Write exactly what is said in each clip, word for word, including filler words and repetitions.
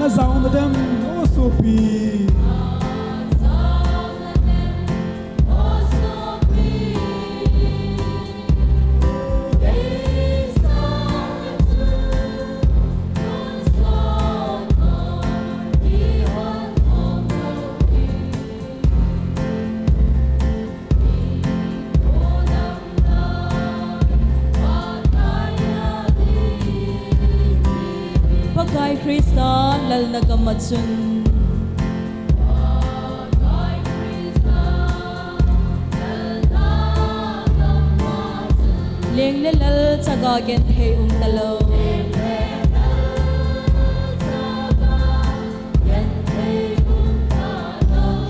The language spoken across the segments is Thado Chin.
Zauna dem, o sopi. Pakai Krista lalna gam a chun. Leng le lal chaga genthei um talou.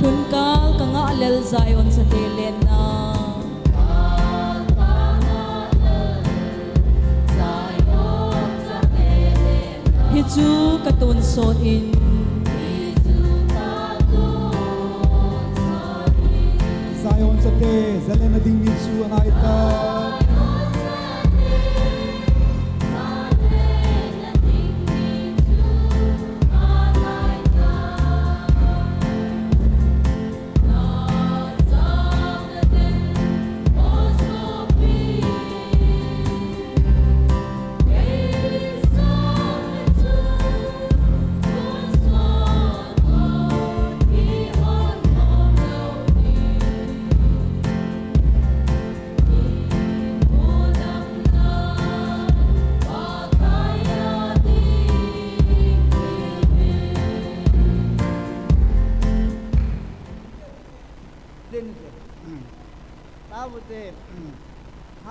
Lhunkal ka ngah lel Zion chate lenna. Hichu ka tonsot in. Zion chate, zalenna ding mi chu anai ta.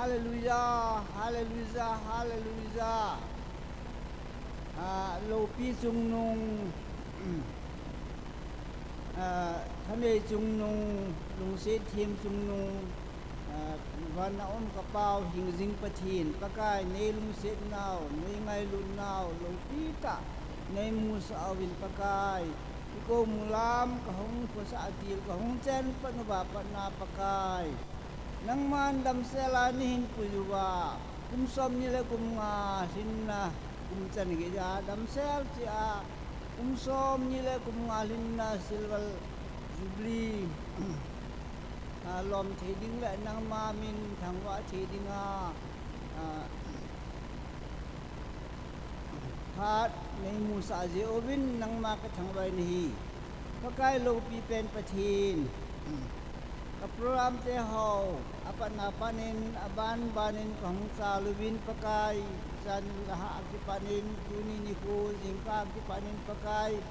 Hallelujah, hallelujah, hallelujah. Ah, loupi chungnung, ah, thanei chungnung, lungset them chungnung, ah, van a um ka Pau hingjing Pathen, Pakai nei lungset nau, nei ngailut nau, loupi tah nei musah uvin Pakai. Iko mulam ka hung khosa atil ka hung chen pat uva patna Pakai. Nangman damsel a nei hin pui uva, kum som ni le kum nga lhinna, kum chan gei a damsel cheh a, kum som ni le kum nga lhinna silver jubilee, a, lom thei ding le nangma min thangvah thei dinga, a, phat nei musah jeh uvin nangma ka thangvah nahi. Pakai loupi pen Pathen. Ka program te ho, apatna panin, aban banin ka hung chal uvin Pakai, jan laha kipanin, tuni nikho, jingkah kipanin Pakai,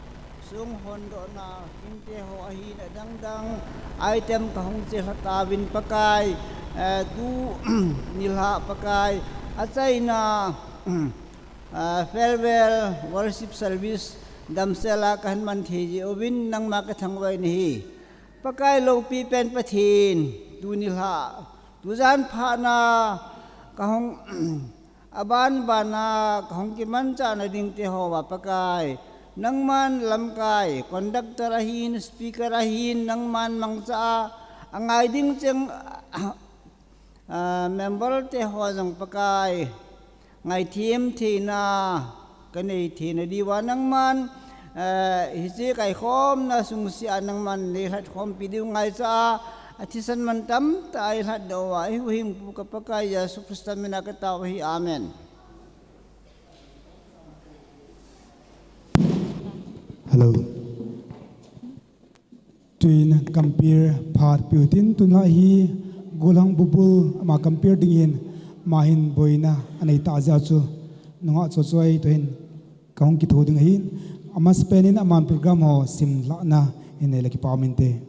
song hondohna, hinte ho ahin adang dang, item ka hung chelha tauvin Pakai, eh, tu nilhah Pakai, achaina, ah, farewell worship service damsel a ka hin man thei jeh uvin nangma ka thangvah nahi. Pakai loupi pen Pathen, tu nilhah, tu jan phat na ka hung, aban ban a ka hung kimanchah na ding te ho uva Pakai. Nangman lamkai, conductor ahin, speaker ahin, nangman mangcha a, angai ding cheng, ah, member te ho jong Pakai, ngaithem theina ka nei theina diuva nangman, eh, hiche kaikhomna sung sea nangman nei lhatkhompi diu ngaicha a, athisan man tamtah a eilhatdoh uva, eihuhhingpu ka Pakai Jesu Christa mina ka tao ahi. Amen. Hello. Tuin compere phat peh utin, tunlai hi Golhang Bubul ama compere dingin, ama hin boina anei tah jeh a chu nungah chochoi toh hin kahung kitho ding ahin, amasapen in aman program ho simlhahna hin neile kipa um inte.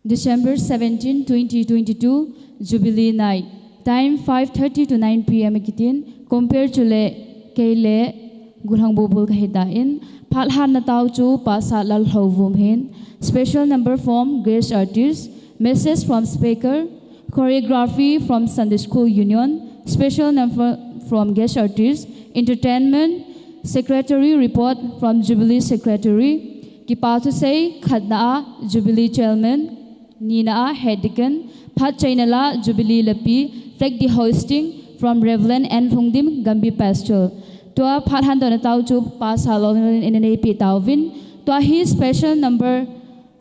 December seventeen, twenty twenty-two, Jubilee Night. Time five thirty to nine P M akitin, compere chule keile Golhang Bubul kahitan, phat lhatna tao chu Pastor Lalhouvum hin, special number from guest artist, message from speaker, choreography from Sunday School Union, special number from guest artist, entertainment, secretary report from Jubilee Secretary, kipa thusei khatna a Jubilee Chairman, nina a Head Deacon, phat chaina la Jubilee lapi, flag de-hoisting from Reverend N Lhungdim, Gambi Pastor. Tua phat handohna tau chu Pa Salonlin in anei pi tauvin. Tua hi special number,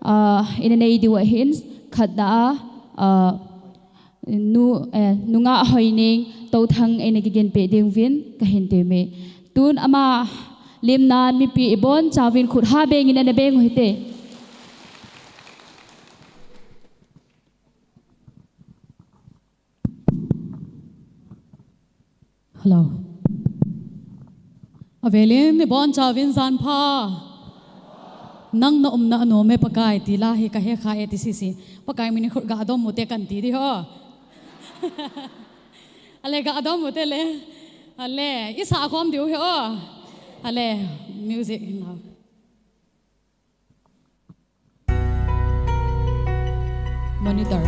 ah, in anei diu ahin, khatna a, ah, nu, eh, nungah Hoining Touthang in akiginpeh ding uvin kahin teme. Tun ama limna mipi ibon chauvin khut ha bengin ana beng u hite. Hello. Avelin ibon chauvin jan pha. Nang na umna anom e Pakai ti la hi kahe kha e ti sisi. Pakai min in khut ga dom u te kan ti di ho. Ale ga dom u te le. Ale, isa khom diu hi o. Ale, music in lau. Monitor.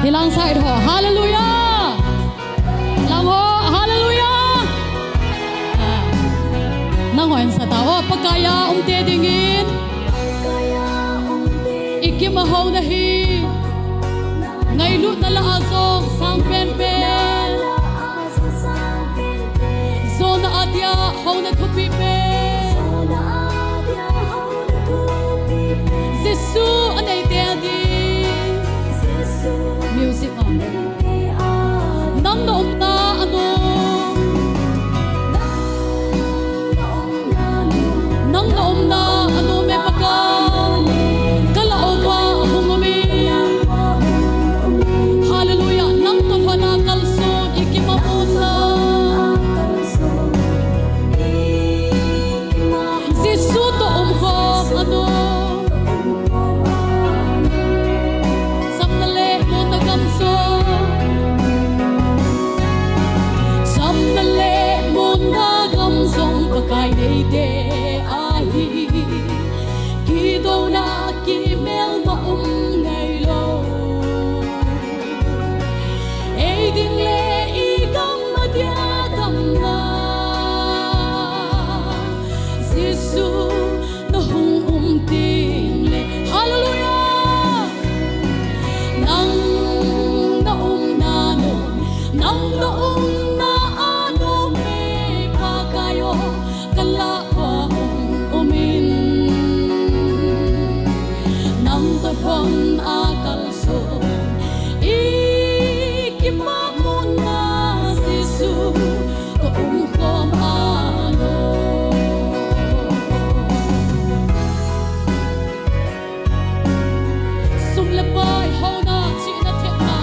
Hilang side ho. Hallelujah. Lang ho. Hallelujah. Ah. Nang ho in sa ta. O, Pakai a um te dingin. I kim a houna hi. Ngailutna lah a jong sang penpen. Jona a dia houna thupi pen. Jesu anei te a ding. Music on. Nang na umna anom. Nang na umna anom e Pakai. Ka lah uva hung um in. Hallelujah. Nang toh lhona kalson i kim a umna. Jesu toh umkhom anom. Samna le monna gamsung. Samna le monna gamsung Pakai neite ahi. Kidouna kimelma um ngailou. Ei ding le i gam a dia damna. Jesu na hung um teng le. Hallelujah. Nang na umna nom, nang na umna anom e Pakai o, ka lah uva hung um in. Nang toh lhon a kalson, i kim a umna Jesu, ka umkhom anom. Sum le pai, houna, chihna, thepna,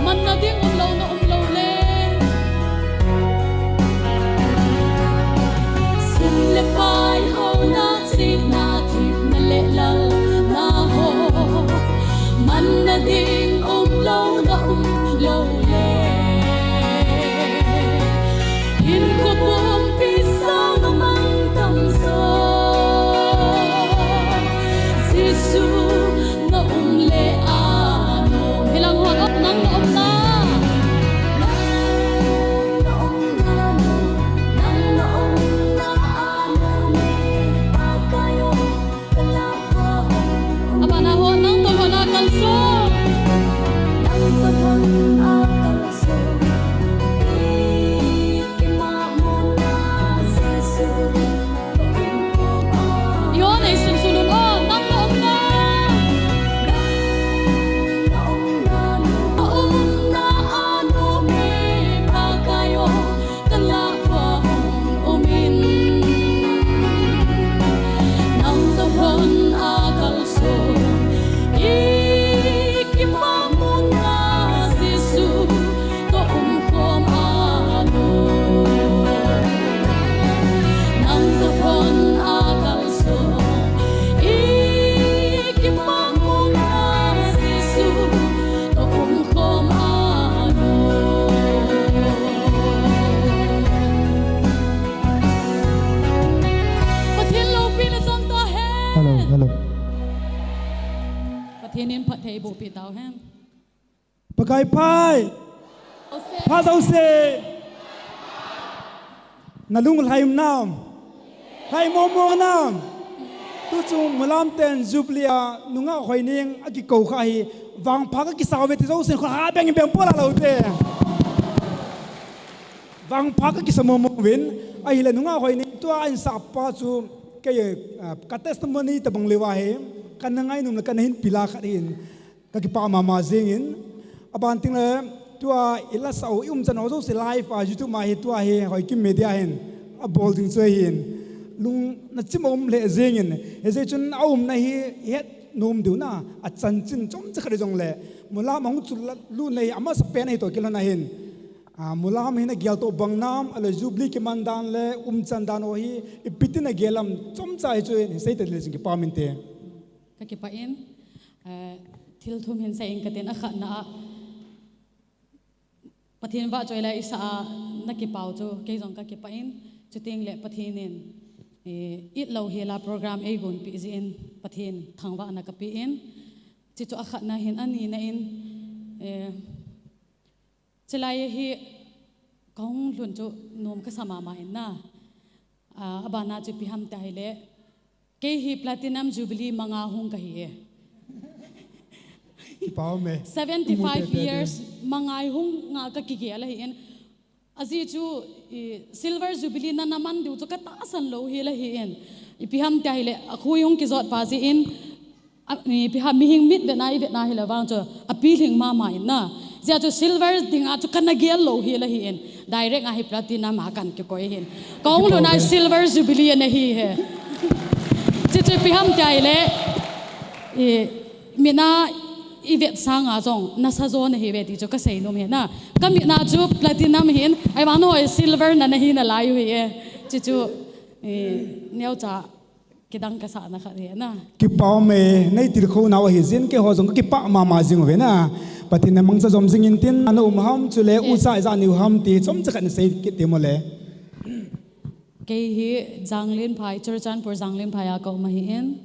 manna ding umlouna umlou le. Sum le pai, houna, chihna, thepna le lalna ho, manna ding umlouna umlou le. Hinkho pumpi sang a mang tamjo, Jesu na um le anom. Hilang hon, nang na umna. Nang na umna, nang na umna anom e Pakai o. Abana ho, nang toh lhon a kalson. Nang toh lhon a kalson. I kim a umna Jesu. Yo nei sun sun un o, nang na umna. Nang na umna, na umna anom e Pakai o. Ka lah uva hung um in. Nang toh lhon a kalson, i kim a umna Jesu toh umkhom anom. Nang toh lhon a kalson, i kim a umna Jesu toh umkhom anom. Pathen loupina chang tahen. Hello, hello. Pathen in phatthei boh peh tauhen. Pakai phat. Ose. Phat ose. Na lung lhai um nam. Lhai mong mong nam. Tuchung Mulam ten Jubilee a nungah Hoineng akikou kha hi vangpha kakisa uve ti jousen kho ha beng beng pola lou te. Vangpha kakisa momo uvin, ahile nungah Hoineng tua insah pa chu kei, ah, ka testimony tabang leuva hi, kana ngainom le kana hinpi la khat hin, kakipah mama jingin. Aban tengle, tua ilasah u, i umchan u jouse live a, YouTube ma hi tua hi, Hoikim Media hin abol ding chu ahin. Lung nachim a um lheh jingin. Hijeh chun aumna hi, ihet nom diu na, achanchin chomcha khat jongle. Mulam ahung chul lut na hi, amasapen ahi toh kilhon ahin. Ah, Mulam hi nagel toh bang nam, ahile Jubilee kiman dan le, umchan dan u hi, ipi tin nagel am chomcha hi chu, hin sei tading le jing kipah inte. Kakipah in, eh, thil thum hin sei ing katin, akhatna a, Pathen vahchoi la isah a nakipah u chu, kei jong kakipah in, chutengle Pathen in, eh, it louhel a program eigonpeh jeh in, Pathen thangvahna kapen, chuchu akhatna hin, anina in, eh, chulai hi kahung lhun chu nom kasa mama in na. Ah, abana chu ipi ham tia ahile, kei hi Platinum Jubilee manga hung kahi e. Kipah ume. Seventy-five years manga hung nga kakigel ahin. Ajeh chu, i, Silver Jubilee na naman diu chu katahsan louhel ahin. Ipi ham tia ahile, akhui hung kijot pa jeh in, a, ipi ham, mihing mit vetna ivetna hilou vang chu, apilhing mama in na. Hijeh chu Silver dinga chu kana gel louhel ahin. Direct a hi Platinum a kana kikoi ahin. Kahung lhun a Silver Jubilee ana hi e. Chuchu ipi ham tia ahile, i, mit a ivet sanga jong nasa jo nahiuve ti chu kasei nom ahi na. Kamit a chu Platinum ahin, ahivang nangho Silver na nahi nalai u ahi e. Chuchu, i, neocha kidang kasahna khat ahi na. Kipah ume, neitilkhou nau ahi jeh in keiho jong kakipah mama jing uve na. Pathen in amangcha jom jing intin, ana um ham chule ucha ijat neiu ham ti chomcha khat nasei kit te mole. Kei hi Janglenphai, Churachandpur Janglenphai a kaum ahin,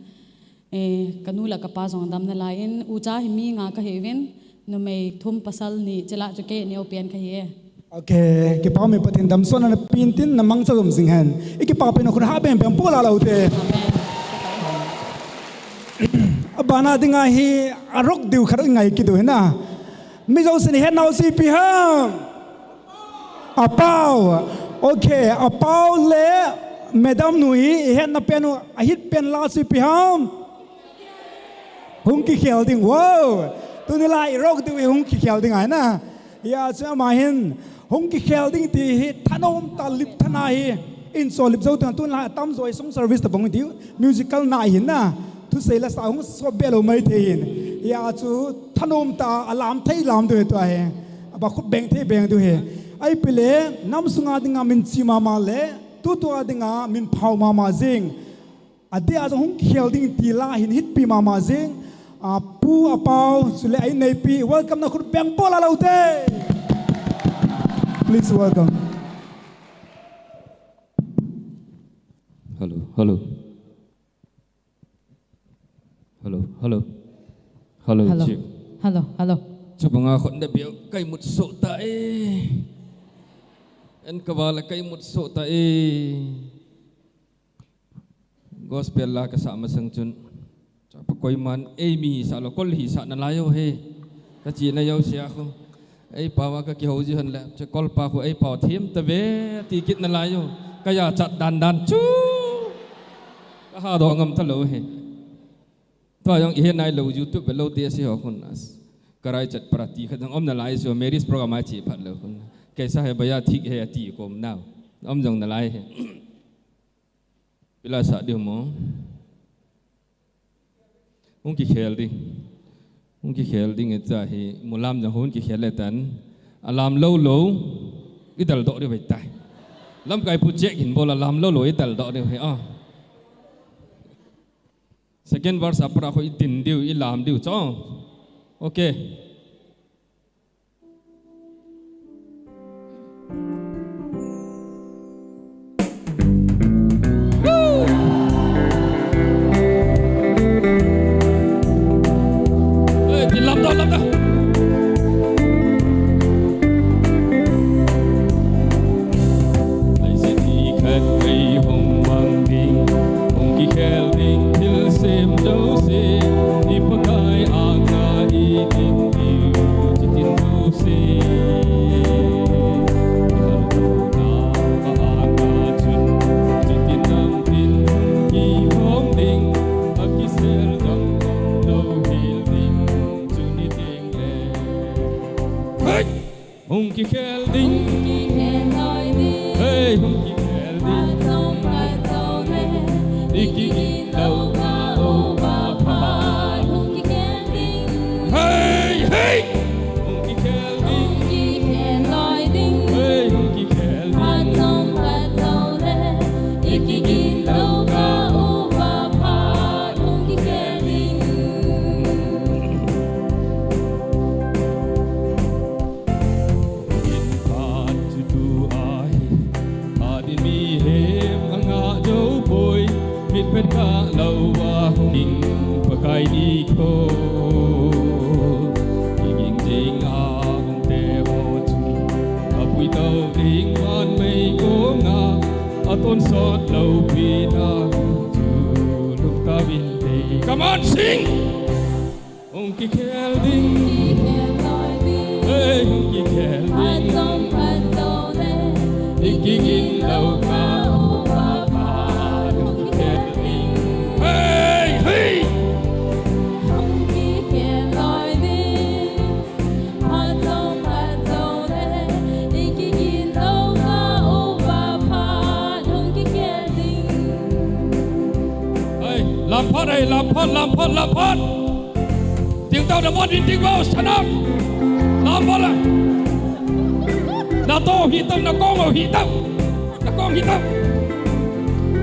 eh, kanu le kapa jong adamna lai in, ucha hi mi nga kahiuvin, numei thum pasal ni, chule chu kei aneopen kahi e. Ok, kipah ume, Pathen damsotna napeh intin, namangcha jom jing hen. Ikipah pen u khut ha beng beng pola lou te. Abana dinga hi arock diu khat ingai kit u ahi na. Mi jousen ihet nau chu ipi ham? Apao. Ok, Apao le Madam nu hi ihetna pen u, ahit pen la chu ipi ham? Hung kikhel ding. Wow. Tuni la irock diu hi hung kikhel ding ahi na. Hijeh chun ama hin hung kikhel ding ti hi thanom tah lip tha na hi. Insolip jou teng tun la atamjo hi song service tabang diu. Musical na ahi na. Thusei la sa hung sop be lou maithei hin. Hijeh chun thanom tah a lam thei lam diu ahi tua hi. Aba khut beng thei beng diu ahi. Ahipoi le nam sunga dinga min che mama le tutua dinga min phao mama jing. Adeh a jong hung kikhel ding ti la hin hitpi mama jing. A pu, Apao, chule a inneipi, welcome na khut beng pola lou te. Please welcome. Hello, hello. Hello, hello. Hello, hello. Hello, hello. Chubanga khut na beu, kaimut soh ta e. En kaval a kaimut soh ta e. Gospel la kasah masang chun, chapa koiman, ei mi hisah lou, kol hisah nalai u ahi. Kachi na jouse a khu. Ei pao a kakihou ji hen le, chu kol pa khu ei pao them tave, ti kit nalai u. Kajachat dan dan chu. Kahadoh ngam talou ahi. Tua jong ihet nailou, YouTube ve lou te ase ho khun as. Karai chat party khat jong um nalai chu, marriage program a che phat lou khun. Kaisa hai bhaiya thik hai ati kom nau. Um jong nalai ahi. Pila sa diu mo. Hung kikhel ding. Hung kikhel ding e cha hi mulam jong hung kikhel le tan. Alam lou lou. Idal doh diu ve tai. Lamkai pu check hin bol alam lou lou idal doh diu ve a. Second verse a para khu idin diu, ilam diu cho. Okay. Hung kikhel ding. Hung kikhel loi ding. Hey, hung kikhel ding. Phat jong phat jou le. I kigin lou ka uva phat. Hung kikhel ding. Hey, hey. Hung kikhel ding. Hung kikhel loi ding. Hey, hung kikhel ding. Phat jong phat jou le. I kigin lou ka uva phat. Hung kikhel ding. In phat chu tu ahi, phat in mihem angah jou poi, mitphet kah lou a hung ding Pakai nikho. Kiging jing a hung te ho chu, apui tou ding van mei kong a, atonsot lou pi na chu lungta vin te. Come on, sing! Hung kikhel ding. Hung kikhel loi ding. Hey, hung kikhel ding. Phat jong phat jou le. I kigin lou ka uva phat. Hung kikhel ding. Hey, hey. Hung kikhel loi ding. Phat jong phat jou le. I kigin lou ka uva phat. Hung kikhel ding. Hey, lam phat, hey, lam phat, lam phat, lam phat. Ding tau na mo, ding, ding mo, stand up. Lam mo la. Na to hi tau, na kong hi tau. Na kong hi tau.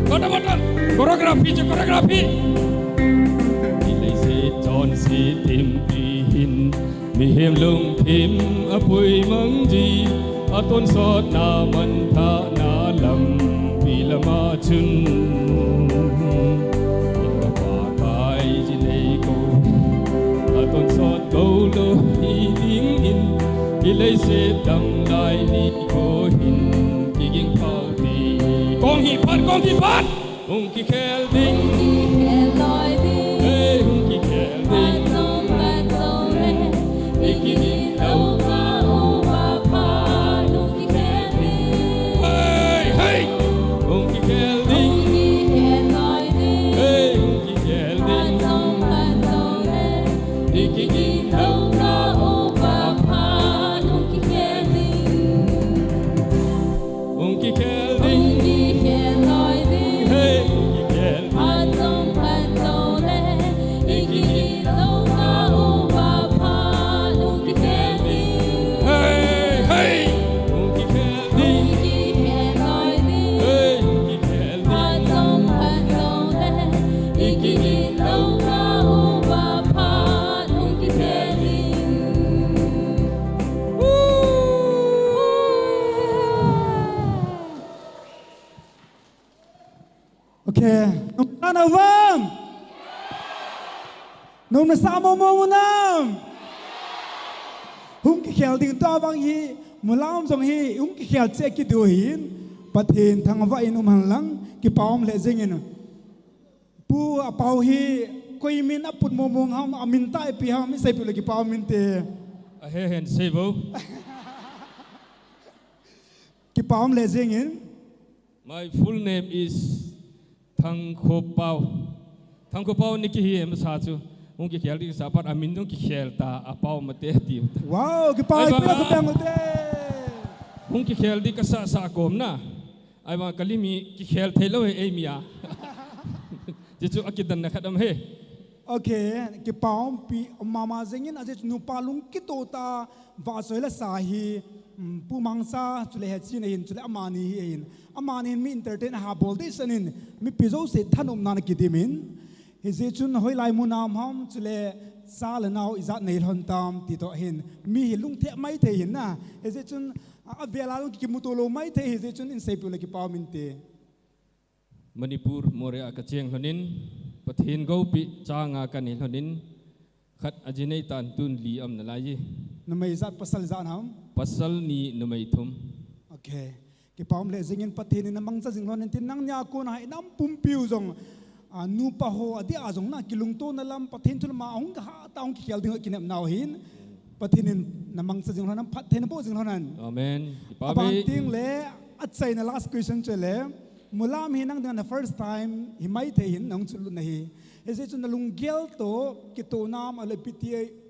Kota, kota. Choreography chu, choreography. I leiset chonset thimpi hin. Mihem lungthim apui mang ji. Atonsot na manthah na lampi lama chun. Inga pa kai ji nei ko. Atonsot ko lou hi ding in. I leiset dam lai ni ko hin. Kiging pau ti. Kong hi phat, kong hi phat. Hung kikhel ding. Hung kikhel loi ding. Hey, hung kikhel ding. Phat jong phat jou le. I kigin lou ka uva phat. Hung kikhel ding. Hey, hey. Hung kikhel ding. Hung kikhel loi ding. Hey, hung kikhel ding. Phat jong phat jou le. I kigin lou ka uva phat. Hung kikhel ding. Hung kikhel ding. Hung kikhel loi ding. Hey, hung kikhel ding. Phat jong phat jou le. I kigin lou ka uva phat. Hung kikhel ding. Hey, hey. Hung kikhel ding. Hung kikhel loi ding. Hey, hung kikhel ding. Phat jong phat jou le. I kigin lou ka uva phat. Hung kikhel ding. Okay. Numei na vang. Numei sa mo mo nam. Hung kikhel ding tua vang hi, mulam jong hi, hung kikhel che kidu hin, Pathen thangvah in um hen lang, kipa um le jing in. Pu, apau hi koi min aput mong mong ham, amin tah ipi ham, isei peh le kipa um inte. Ahe hen sei vo. Kipa um le jing in. My full name is Thangkhopau. Thangkhopau ni kihi em sa chu. Hung kikhel ding sa pat amin hung kikhel ta apau mate tiu ta. Wow, kipa ai ipi pa. Hung kikhel ding kasa sa kom na. Ahivang ka lim hi kikhel thei lou hi eimi a. Chuchu akidan na khat am he. Okay, kipa umpi mama jing in ajeh chu nupa lung kito ta vahchoi le sa hi, um, Pu Mangcha chule Hechina hin chule amani hi ahin. Amani hin mi entertain ha bol ding san in mipi jouse thanopna na kidim in. Hijeh chun hoilai mun a um ham chule cha le nao ijat nei lhon tam ti toh hin. Mi hi lungthim mai thei hin na. Hijeh chun a, avel a lung kimuto lou mai thei hijeh chun in sei peh le kipa um inte. Manipur, Moreh a ka cheng lhonin, Pathen goupi changa ka nei lhonin, khat aji nei tan tun li aum nalai ji. Numei ijat pasal ijat ham? Pasal ni numei thum. Okay. Kipa um le jing in Pathen in na mangcha jing lhonin tin nang nia kon a inam pumpiu jong, a, nupa ho adeh a jong na kilungto na lam Pathen thulma hung ka ha ta hung kikhel ding kinep nau hin. Pathen in na mangcha jing lhonin phatthei na boh jing lhonin. Amen. Kipa aban me. Ting le achaina last question chu le. Mulam hi nang dinga na first time hi mai thei hin nang chu lut na hi. Hijeh chun na lunggel toh kitoh nam ale piti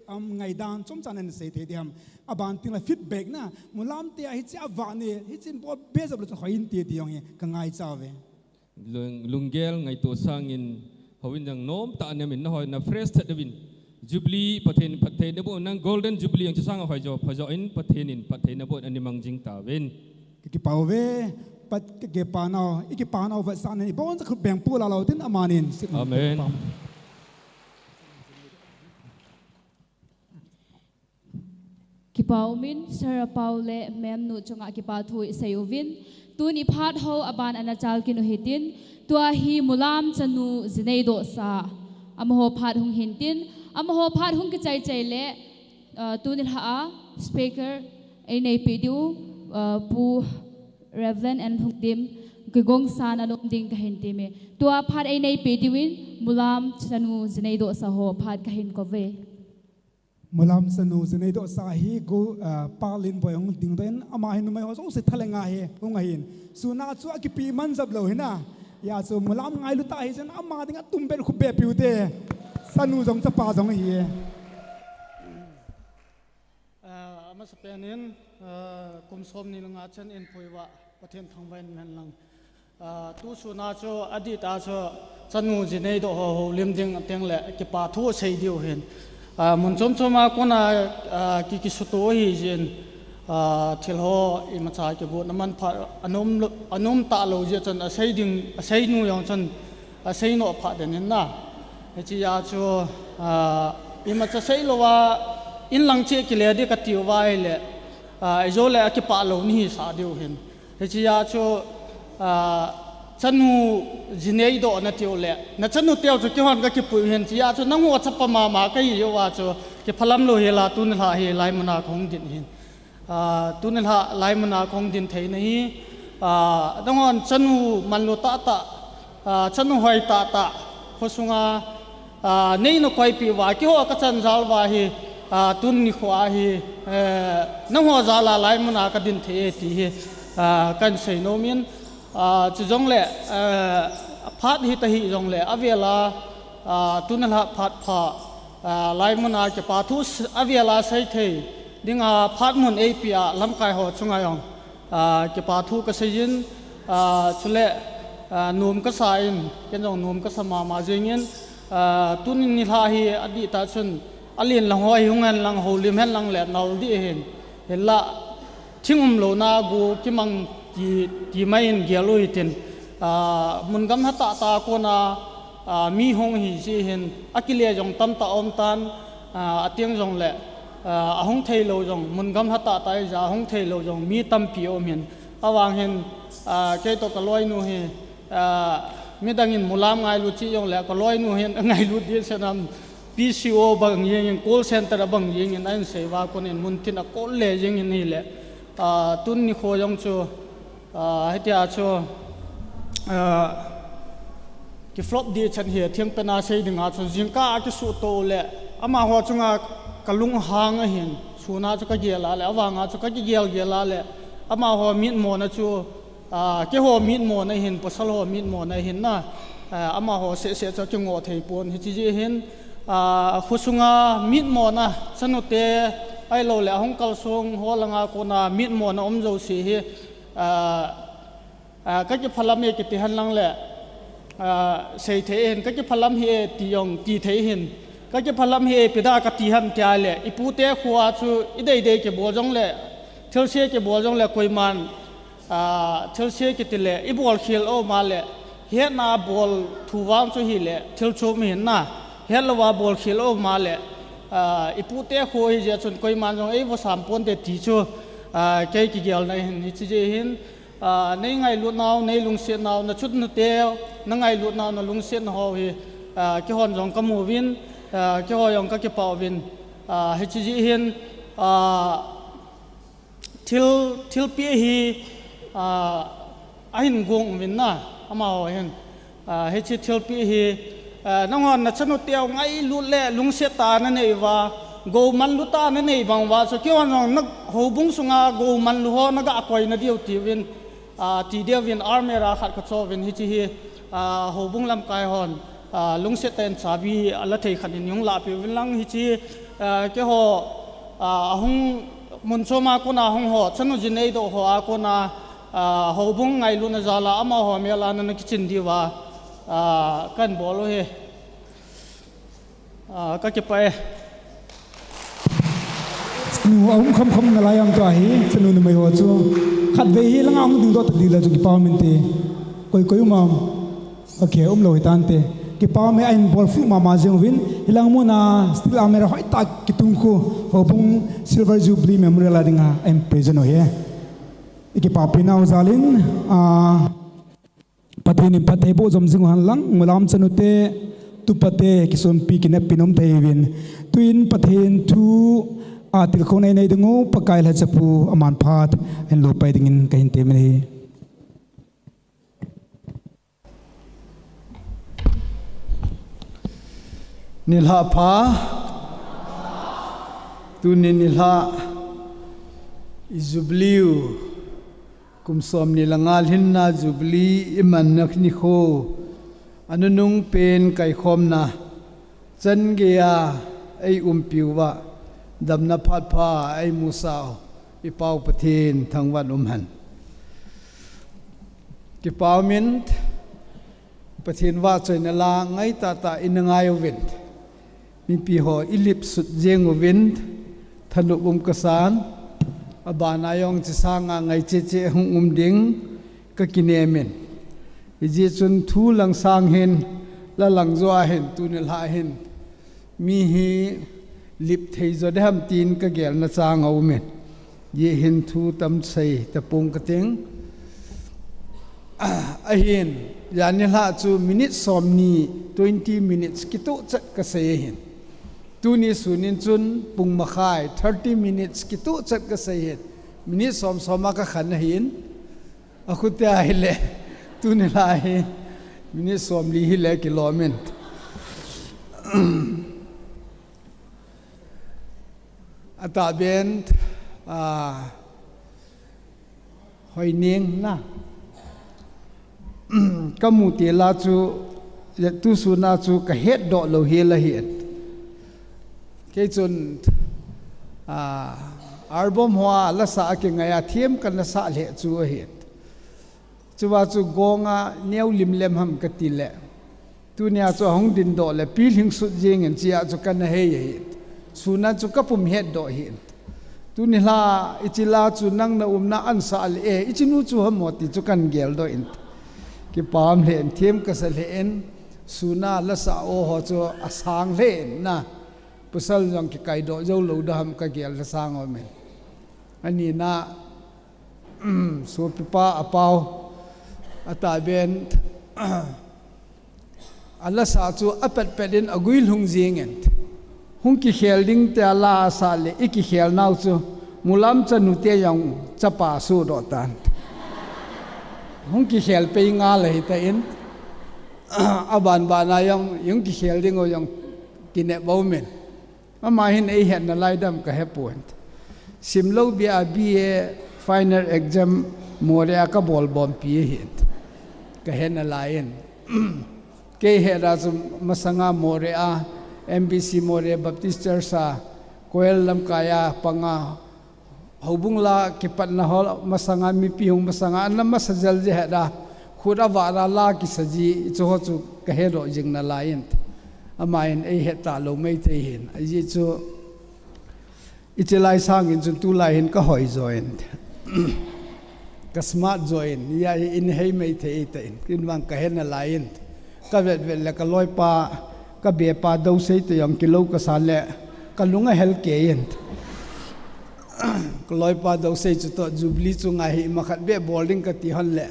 Am ngaidan chomcha nasei thei diam? Aban teng le feedback na, Mulam te a hiche a vah ne, hiche in bol be jep lou chu hoi inte ti jong hi ka ngaicha uve. Lung, lunggel ngaito sangin houin jong nomtah a nemin nahoi na fresh that uvin. Jubilee Pathen in phatthei naboh, nang Golden Jubilee jong chusang a hoi jo, pha jo in Pathen in phatthei naboh in ana mang jing tauvin. Ka kipah uve, Pat, ka kipa nau, i kipa nau vetsahna ni, iboncha khut beng pula lou tin amanin. Amen. Kipa umin, Sir Pau le Ma'am nu chunga kipa thu isei uvin. Tuni phat ho aban ana chal kit u hitin, tua hi Mulam chanu jinei dohsa. Amaho phat hung hintin, amaho phat hung kichai chai le, ah, tuni lha a speaker einei peh diu, ah, Pu Reverend N Lhungdim, kigongsan anom ding kahin time. Tua phat einei peh diuvin, Mulam chanu jinei dohsa ho phat kahin kouve. Mulam chanu jinei dohsa hi gu, ah, Pa Linboi hung dingdoh in, ama hin numei ho jouse thalenga hi hung ahin. Suna chu akipe man jep lou hina. Hijeh chun Mulam ngailu tah hijeh in ama dinga tumbeh khut beh peh ute. Chanu jong chapa jong ahi. Ah, amasapen in, ah, kum somni le nga chan in pui uva Pathen thangvah in umhen lang. Ah, tu suna chu adih tah chu chanu jinei doh ho houlim ding ateng le kipa thu sei diu hin. Ah, mun chom chom a kona, ah, ki, kisuto ahi jeh in, ah, thil ho imacha kibotna manpha anom lou, anom talou jeh chun asei ding, asei nu jong chun asei nom pha den in na. Hiche a chu, ah, imacha sei louva in lang cheh kile ding kati uva ahile, ah, ijole akipah lou nahi sa diu hin. Hiche a chu, ah, chanu jinei doh natiu le, na chanu teu chu keihon kakipui hin, hiche a chu nangho chapa mama kahi uva chu, kiphalam lou hela tuni lha hi laimun a kahung din hin. Ah, tuni lha laimun a kahung din thei nahi, ah, nanghon chanu manlu tah tah, ah, chanu hoi tah tah, khosunga, ah, neina koipeh uva, keiho kachan jal uva hi, ah, tuni nikho a hi, eh, nangho jal a laimun a kadin thei e ti hi, ah, kahin sei nom in, ah, chujongle, eh, phat hita hih jongle, avel a, ah, tuni lha phat pha, ah, laimun a kipa thu s-, avel a sei thei dinga phat mun eipeh a lamkai ho chunga jong, ah, kipa thu kasei in, ah, chule, ah, nom kasa in, ken jong nom kasa mama jing in, ah, tuni nilhah hi adih tah chun, alen lang ho hi hung hen lang, houlim hen lang le nal dih hin, hinla, thing umlouna gu kimang ti, ti mai in gel u hitin, ah, mun gamla tah tah a kona, ah, mi hung hi jeh hin, akile jong tamtah aum tan, ah, ateng jongle, ah, ahung thei lou jong, mun gamla tah tah hijeh a ahung thei lou jong, mi tampi aum hin, avang hin, ah, keitoh kaloinu hi, ah, midang in Mulam ngailut cheh jongle, kaloinu hin angailut ding senam, P C O bang jeng in, call center a bang jeng in, ahin sei uva kon in, mun tin a call le jeng in hile, ah, tuni nikho jong chu, ah, hitia chu, ah, ki flop ding chan hi, thengpen a sei dinga chu, jingkah a kisuto le, amaho chunga kalunghang ahin, suna chu kagel a le, avanga chu kakigel gel a le, amaho mitmona chu, ah, keiho mitmona hin, pasal ho mitmona hin na, ah, amaho seh seh chu kingoh thei pon, hiche jeh hin, ah, khosunga mitmona, chanute, ahilou le, ahung kalsong ho langa kona mitmona um jouse hi, ah, ah, kakiphalam e kiti hen lang le, ah, sei thei hin, kakiphalam hi e ti jong ti thei hin, kakiphalam hi e ipi da kati ham tia le, ipute khoa chu idei dei kibol jongle, thilse kibol jongle koiman, ah, thilse kiti le, ibol khel aum a le, hetna a bol thu vang chu hile, thil chom hin na, hetlouva bol khel aum a le, ah, ipute kho hijeh chun koiman jong eivosam ponte ti chu, ah, kei kigelna hin, hiche jeh hin, ah, nei ngailut nau, nei lungset nau, na chanute, na ngailut nau, na lungset nau hi, ah, keihon jong kamu uvin, ah, keiho jong kakipah uvin, ah, hiche jeh hin, ah, Thil, thilpeh hi, ah, ahin gong uvin na, amaho hin. Ah, hiche thilpeh hi, ah, nanghon na chanute u ngailut le lungset tah a nanei uva, gou manlu tah a nanei bang uva chu, keihon jong na houbung sunga gou manlu ho naga koina diu tiuvin, ah, ti diuvin army a khat kacho uvin hiche hi, ah, houbung lamkai hon, ah, lungset tah in chabi ala thei khat in hung lahpeh uvin lang hiche, ah, keiho, ah, ahung mun chom a kona hung ho, chanu ji neidoh ho a kona, ah, houbung ngailutna jal a amaho mel a nana kichin diuva, ah, kahin bol u ahi. Ah, kakipah e. Nu aum khomkhom nalai am tua hi, chanu numei ho chu. Khatvei hi langa hung dingdoh ta ding le chu kipa um inte. Koi koi um am. Okay, umlou hitante. Kipa um e, ahin bol fuh mama jeng uvin. Hilang muna Steel Armor hoitah kitung khu, houbung Silver Jubilee Memorial a dinga ahin present u ahi. Ikipapi nau jal in, ah, Pathen in phattheiboh jom jing u hen lang, mulam chanute, tupate, kisonpi kineppi nom thei uvin. Tuin Pathen thu a tilkhouna inei ding u, Pakai lhacha pu aman phat ahin lopai dingin kahin temin ahi. Nilhah pha, tuni nilhah i Jubilee u, kum somni le nga lhinna Jubilee imanna nikho, anunung pen kaikhomna, chan geiya eiumpiuva, damna phat pha eimusah u, i Pau Pathen thangvah in umhen. Kipa umin, Pathen vahchoina la ngaitah tah in angai uvin, mipi ho ilip sut jeng uvin, thanop um kasan, abana jong hiche sanga ngai cheche hung um ding kakinem in. Hijeh chun thu lang sang hin, la lang joh a hin, tuni lha hin, mi hi lip thei jo ding ham tin kagelna chang aumin. Hijeh hin thu tam sei tapong kating. Ahin, janhi lha chu minute somni, twenty minutes kitoh chet kasei ahin. Tuni sunin chun pung makhai, thirty minutes kitoh chet kasei ahin. Minute som som a kakhen ahin. Akhutia hile, tuni lha hi, minute somli hile kilomin. Atahben, ah, Hoineng na. Kamu tila chu, tu suna chu kahetdoh lou hel ahin. Kei chun, ah, album hoa lasa a kingai a thiem kana sah lheh chu ahin. Chua chu gonga neo limlem ham kati le. Tunia chu ahung dindoh le pilhing sut jengin chia chu kana hei ahi. Suna chu kapum hetdoh ahin. Tuni lha ichi la chu nang na umna ansah le e, ichi nu chu ham mo ti chu kana geldoh in. Kipah lheh in thiem kasa lheh in, suna lasa o ho chu asang lheh in na. Pasal jong kikaidoh jou lou ding ham kagelna sang aumin. Anina, sopipa apau, atahben, alasa chu apetpet in agui lhung jingin. Hung kikhel ding tia la asah le, ikikhel nau chu, mulam chanu te jong chapa sudoh tan. Hung kikhel pei ngal ahi tan. Abanbana jong, hung kikhel ding u jong kinep aumin. Ama hin eihet nalai ding ham kahepon. Simlou bia B A final exam Moreh a kabol bompi ahin. Kahet nalai in. Kei heta chu masanga Moreh a, M B C Moreh Baptist Church a, koel lamkai a panga, houbung la kipatna ho masanga mipi hung masanga, ana masa jel ji heta, khut avah la la kisa ji, chu ho chu kahetdoh jing nalai in. Aman eihet talou maithei ahin. Ajeh chu, ichi lai sangin chun tulai hin kahoi join. Ka smart join. Hia hi in hei maithei tan. Kin vang kahet nalai in. Kavet vet le kaloipa, kabepa Dousei te jong kilou kasa le. Kalung ahel kei in. Kaloipa Dousei chutoh Jubilee chunga hi imakhat beh bol ding kati hon le.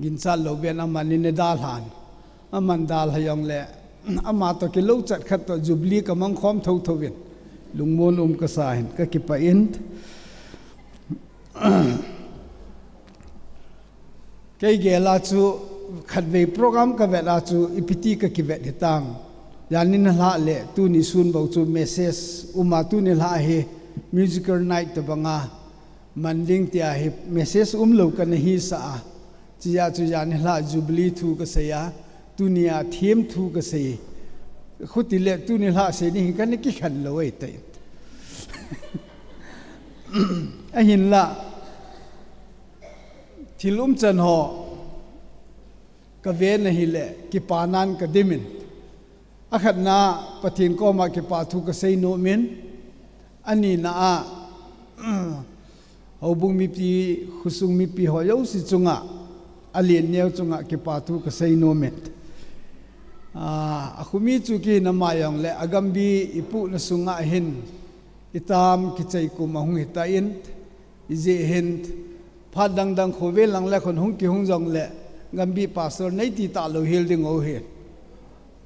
Ginchat lou ben aman in adalhan. Aman dalha jongle, amatoh kilou chet khat toh Jubilee kamang khom thotho in. Lungmon um kasa in, kakipah in. Kei gel a chu khatvei program kavet a chu ipi ti kakivet hitam. Janhi lha le tuni sun bou chu message uma tuni lha hi musical night tobanga man ding tia hi message umlou kana hisah a. Chia chu janhi lha Jubilee thu kasei a, Tunia thiem thu kasei. Khuti le tuni lhah sei ni hi kana kikhen lou ei tai. Ahinla, thil umchan ho kaven ahile, kipanan kadimin. Akhatna, Pathen koma kipa thu kasei nomin. Anina a, houbung mipi, khosung mipi ho jouse chunga, alen neo chunga kipa thu kasei nomin. A, akhumi chu kihina ma jongle, agambi ipuhna sunga hin, itam kichai kum ahung hitan, ijeh hin, phat dangdang khovel lang le khun hung kihung jongle, gambi pastor neiti talou hel ding u hi.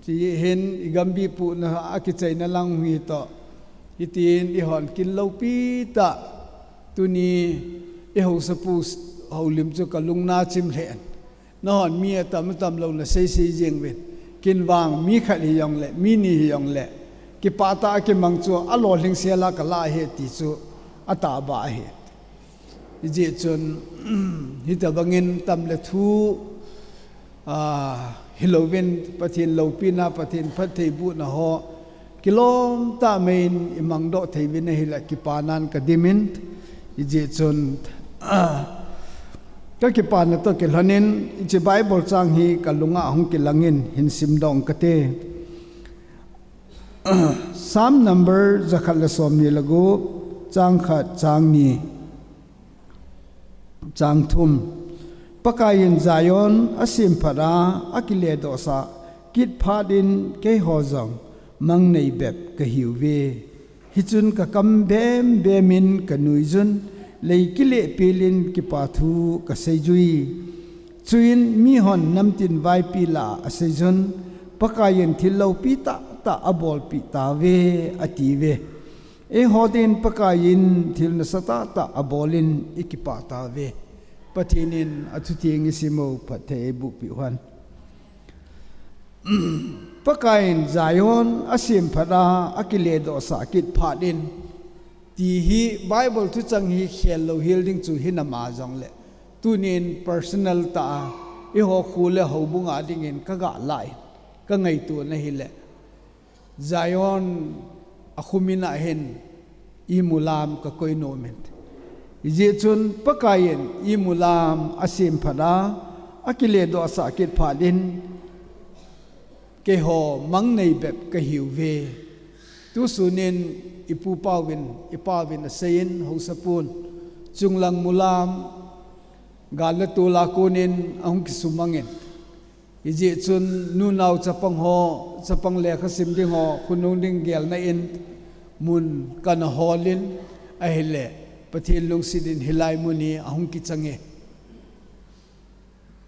Chuin igambi puhna a kichaina lang hi toh. Hitin ihon kin loupi tah. Tuni ihaosapu houlim chu kalungna chim lheh. Nahon mi atam atam lou nasei sei jeng uvin. Kin vang mi khat hijongle, mi ni hijongle, kipah tah a kimang chu alolhing sela kalah ahi ti chu atahbeh ahi. Hijeh chun, hitabangin tam le thu, a, hilouvin Pathen loupina, Pathen phattheibohna ho, kilom tah maiin imangdoh thei uvin ahile kipanan kadimin, hijeh chun, a, kakipana toh kilhonin, hiche Bible chang hi kalunga hung kilangin hin simdoh kate. Psalm number jakhat le somni le gup, chang khat, chang ni, chang thum. Pakaiyin Zion asemphat a, akiledohsah kit phat in keiho jong mangnei bep kahiuve. Hichun kakam bem bem in kanuijun, lei kile pelin kipa thu kaseijui. Chuin mihon namtin vaipi lah a aseijun, Pakaiyin thil loupi tahtah abolpeh tauve, atiuve. Eiho din Pakaiyin thil nasatah tah abolin ikipah tauve. Pathen in athutheng isim u phatthei eibohpeh uhen. Pakaiyin Zion asemphat a, akiledohsah kit phat in, ti hi Bible thuchang hi khel lou hel ding chu hina ma jongle, tunin personal tah a, eiho kho le houbung a dingin kagalah in, kangaito na hile, Zion akhomin ahin, imulam kakoi nomin. Hijeh chun Pakaiyin imulam asemphat a, akiledohsah kit phat in, keiho mangnei bep kahiuve. Tusunin ipupa uvin, ipa uvin aseiyin, haosapun, chunglang mulam, gal le tol a konin ahung kisumangin. Hijeh chun nunao chapang ho, chapang lekhasim ding ho, khonung ding gelna in mun kana holin ahile, Pathen lungset in hilai mun hi ahung kichange.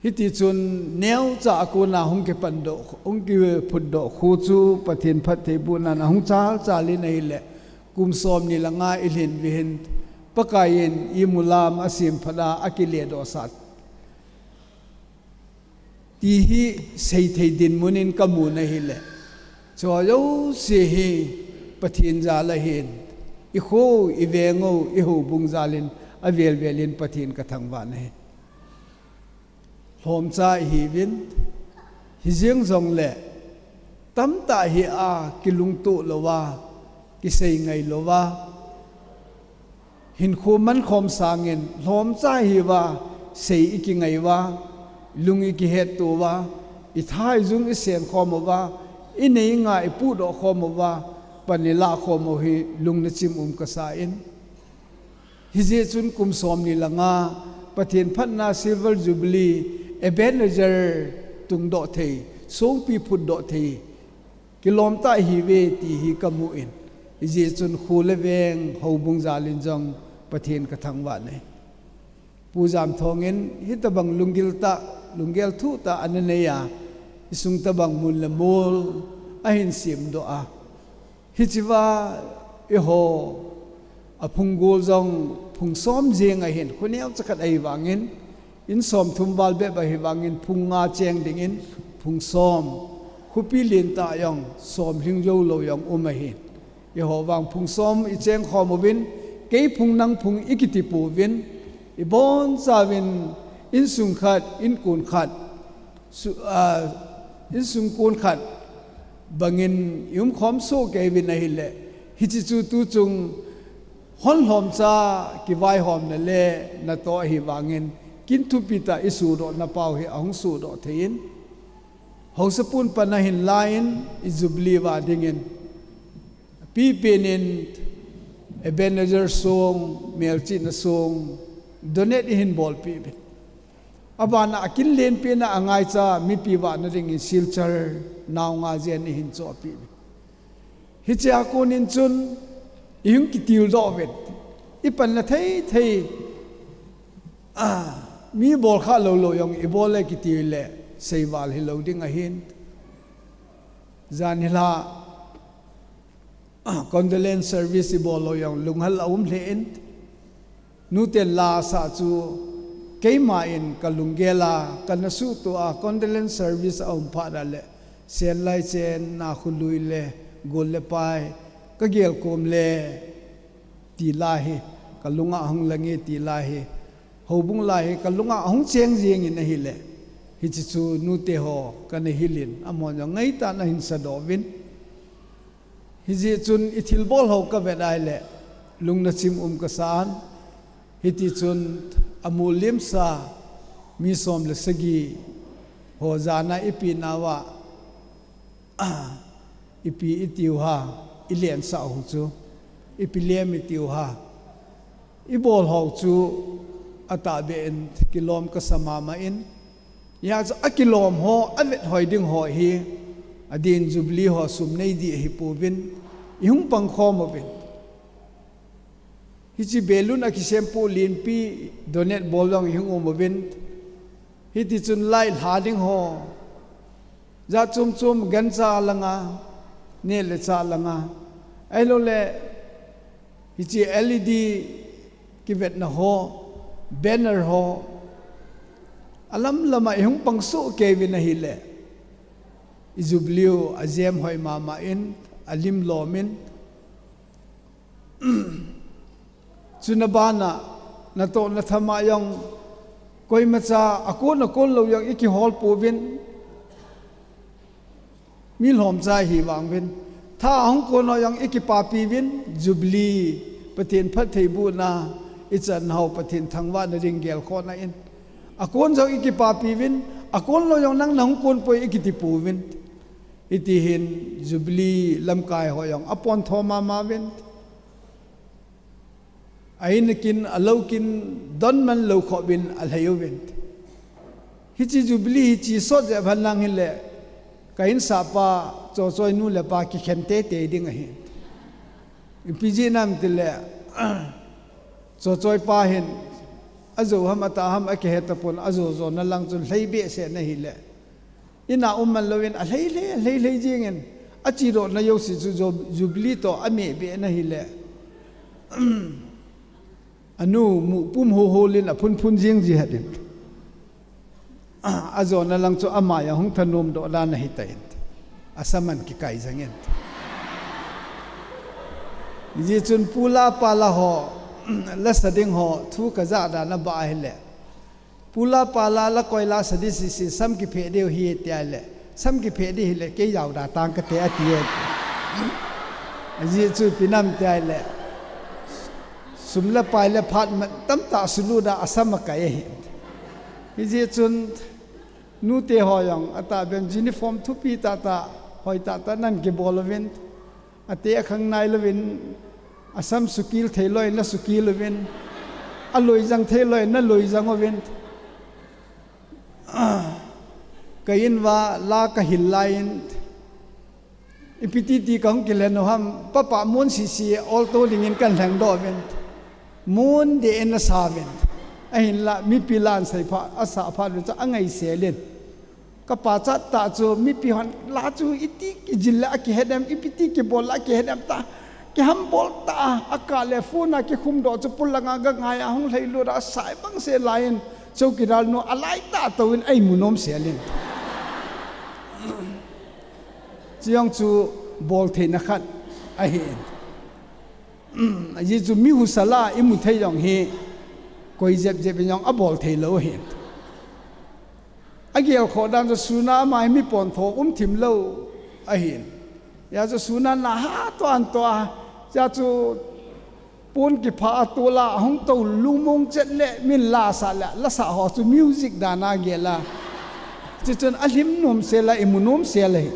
Hitichun neocha a kona hung kipandoh, hung kiphutdoh khu chu Pathen phattheibohnan ahung chalchal in ahile, kum somni le nga ilhin uhin, Pakaiyin imulam asemphat a, akiledohsah ti hi seithei dinmun in kamun ahile, chua jouse hi Pathen jal ahin, ikho, iveng u, ihoubung jal in, avel vel in Pathen kathangvah nahi. Lhomcha ihiuvin, hijeng jongle, tamtah hi a kilungtoh louva, kisei ngai louva, hinkho mankhom sangin, lhomcha ihiuva, sei ikingai uva, lung ikihetto uva, itha ijung isenkhom uva, inei inga ipudoh khom uva, pan ilah khom u hi lung nachim um kasan. Hijeh chun kum somni le nga, Pathen phatna Silver Jubilee, Ebenezer tungdoh thei, songpi phutdoh thei, kilom tah ihiuve ti hi kamun. Hijeh chun kho le veng, houbung jal in jong Pathen kathangvah nahi. Pu Jamthong in hitabang lunggil tah, lunggel thuh tah ana neiya, isung tabang mun le mol ahin semdoh a. Hichea eiho aphung gol jong phung som jeng ahin, khu neocha khat ahivangin, in somthum val bep ahivangin, phung nga cheng dingin, phung som, khopi lentah jong somlhing joulou jong um ahin. Eiho vang phung som icheng khom uvin, kei phung nang phung ikiti pouvin, ibonchauvin, insung khat, inkon khat, su-, a, insung kun khat bangin i umkhom soh kei uvin ahile, hiche chu tuchung hon lhomcha kivaihomna le natoh ahi vangin, kin thupi tah i sudohna pau hi ahung sudoh thei in, haosapu in pan ahin la in, i Jubilee va dingin, pipen in Ebenezer song, Melchihna song, donate i hin bolpeh uvin. Abana a kin lenpen a angaicha mipi vahna dingin Silchar nao nga jen i hin chohpeh uvin. Hiche a konin chun i hung kitildoh uvin. I panna thei thei, ah, mi bol kha lou lou jong i bol le kiti le seival hilou ding ahin. Jan hilai, condolence service i bol lou jong lunghel a um lheh in. Nuten la asah chu keima in ka lunggel a, ka nasuhtoh a, condolence service a um phat a le, Senlai Chen, Nakhului le, Gol le Pai, ka gelkom le, ti la hi, ka lunga ahung lang e ti la hi, houbung la hi, ka lunga ahung cheng jeng in ahile, hiche chu nute ho kana hil in, amahon jong ngaitah in ahin sadoh uvin. Hijeh chun i thilbol ho ka vet a ahile, lungna chim um ka sa in, hiti chun amu limsa mi som le sagi ho jana i penau a, ipi i tiu ham, i lensah u chu, ipi lem i tiu ham, i bol ho chu atahbeh in kilom ka sa mama in, hijeh chun akilom ho, avet hoi ding ho hi, adin Jubilee ho sum nei ding ahi pouvin, i hung pangkhom uvin. Hiche balloon a kisem poh lenpi donate bol jong i hung um uvin. Hiti chun light lha ding ho, jat chom chom gancha langa, neh le chah langa, ahilou le, hiche L E D kivetna ho, banner ho, alam lama i hung pang soh kei uvin ahile, i Jubilee u ajem hoi mama in, alim lom in, chuna bana natoh natham a jong, koimacha akon akon lou jong i kihol pouvin, mi lhomcha i hi vang uvin, tha ahung kon ho jong i kipapi uvin, Jubilee, Pathen phattheibohna i chan ho, Pathen thangvahna ding gelkhohna in, akon jong i kipapi uvin, akon lou jong nang nahung kon poi i kiti pouvin. Hiti hin Jubilee lamkai ho jong apon tho mama uvin. A-in a kin, alou kin, don man lou khop in alhai uvin. Hiche Jubilee hi chi sot jep hen lang hile, ka insahpa Chochoi nu le pa kikhen teitei ding ahi. Ipi jeh ham itile, Chochoi pa hin, ajo ham atah ham akihe tapon, ajo jona lang chun lhai behseh in ahile, in a um man louvin alhai lhai, alhai lhai jeng in, achedohna jouse chu Ju-, Jubilee toh ameh beh in ahile, anu muh pum ho hol in aphun phun jeng ji het in. Ajona lang chu ama jong hung thanom doh dan ahitan, asam an kikai jeng in. Hijeh chun pu la pa la ho, la sa ding ho thu kajah dan abah ahile, pu la pa la, la koi la sa ding sese, sam kiphe diu ahi tia le, sam kiphe ding hile kei jaoda tang kate ati e. Ajeh chu ipi ham tia le, sum le pai le phat tamtah sulut a asam akai ahi. Hijeh chun nute ho jong atahbeh in uniform thupi tahtah, hoi tahtah nan kibol uvin, ate akhang nai louvin, asam sukil thei loi na sukil uvin, aloi jang thei loi na loi jang uvin. Ka in uva la kahil lai in, ipi titi kahung kilen u ham, papa mon sese olto dingin kan lhengdoh uvin, mon deh in asa uvin. Ahinla mipi la asei phat, asah phat uvin chu angaisel in, ka pachat tah chu mipi hon la chu iti kijil le akihet em, ipi ti kibol le akihet em tia kihambol tah a, akah le phone a kikhumdoh chu polanga gangai a hung lhailut a asai bangse lai in, chowkidar nu alai tah touvin eimu nomsel in. Chujong chu boltheina khat ahin. Ajeh chu mi husa la imu thei jong hi, koi jep jep in jong abol thei lou ahin. Agel khoh dan chu sun a ama hi mi pontho um thim lou ahin. Hijeh chun sun a na ha toh an toh a. Hijeh chun pon kipha a tol a ahung tou lungmong chet le min la sa le, la sa ho chu music dan a gel a. Chuchun alhim nom sel a, imu nom sel ahi.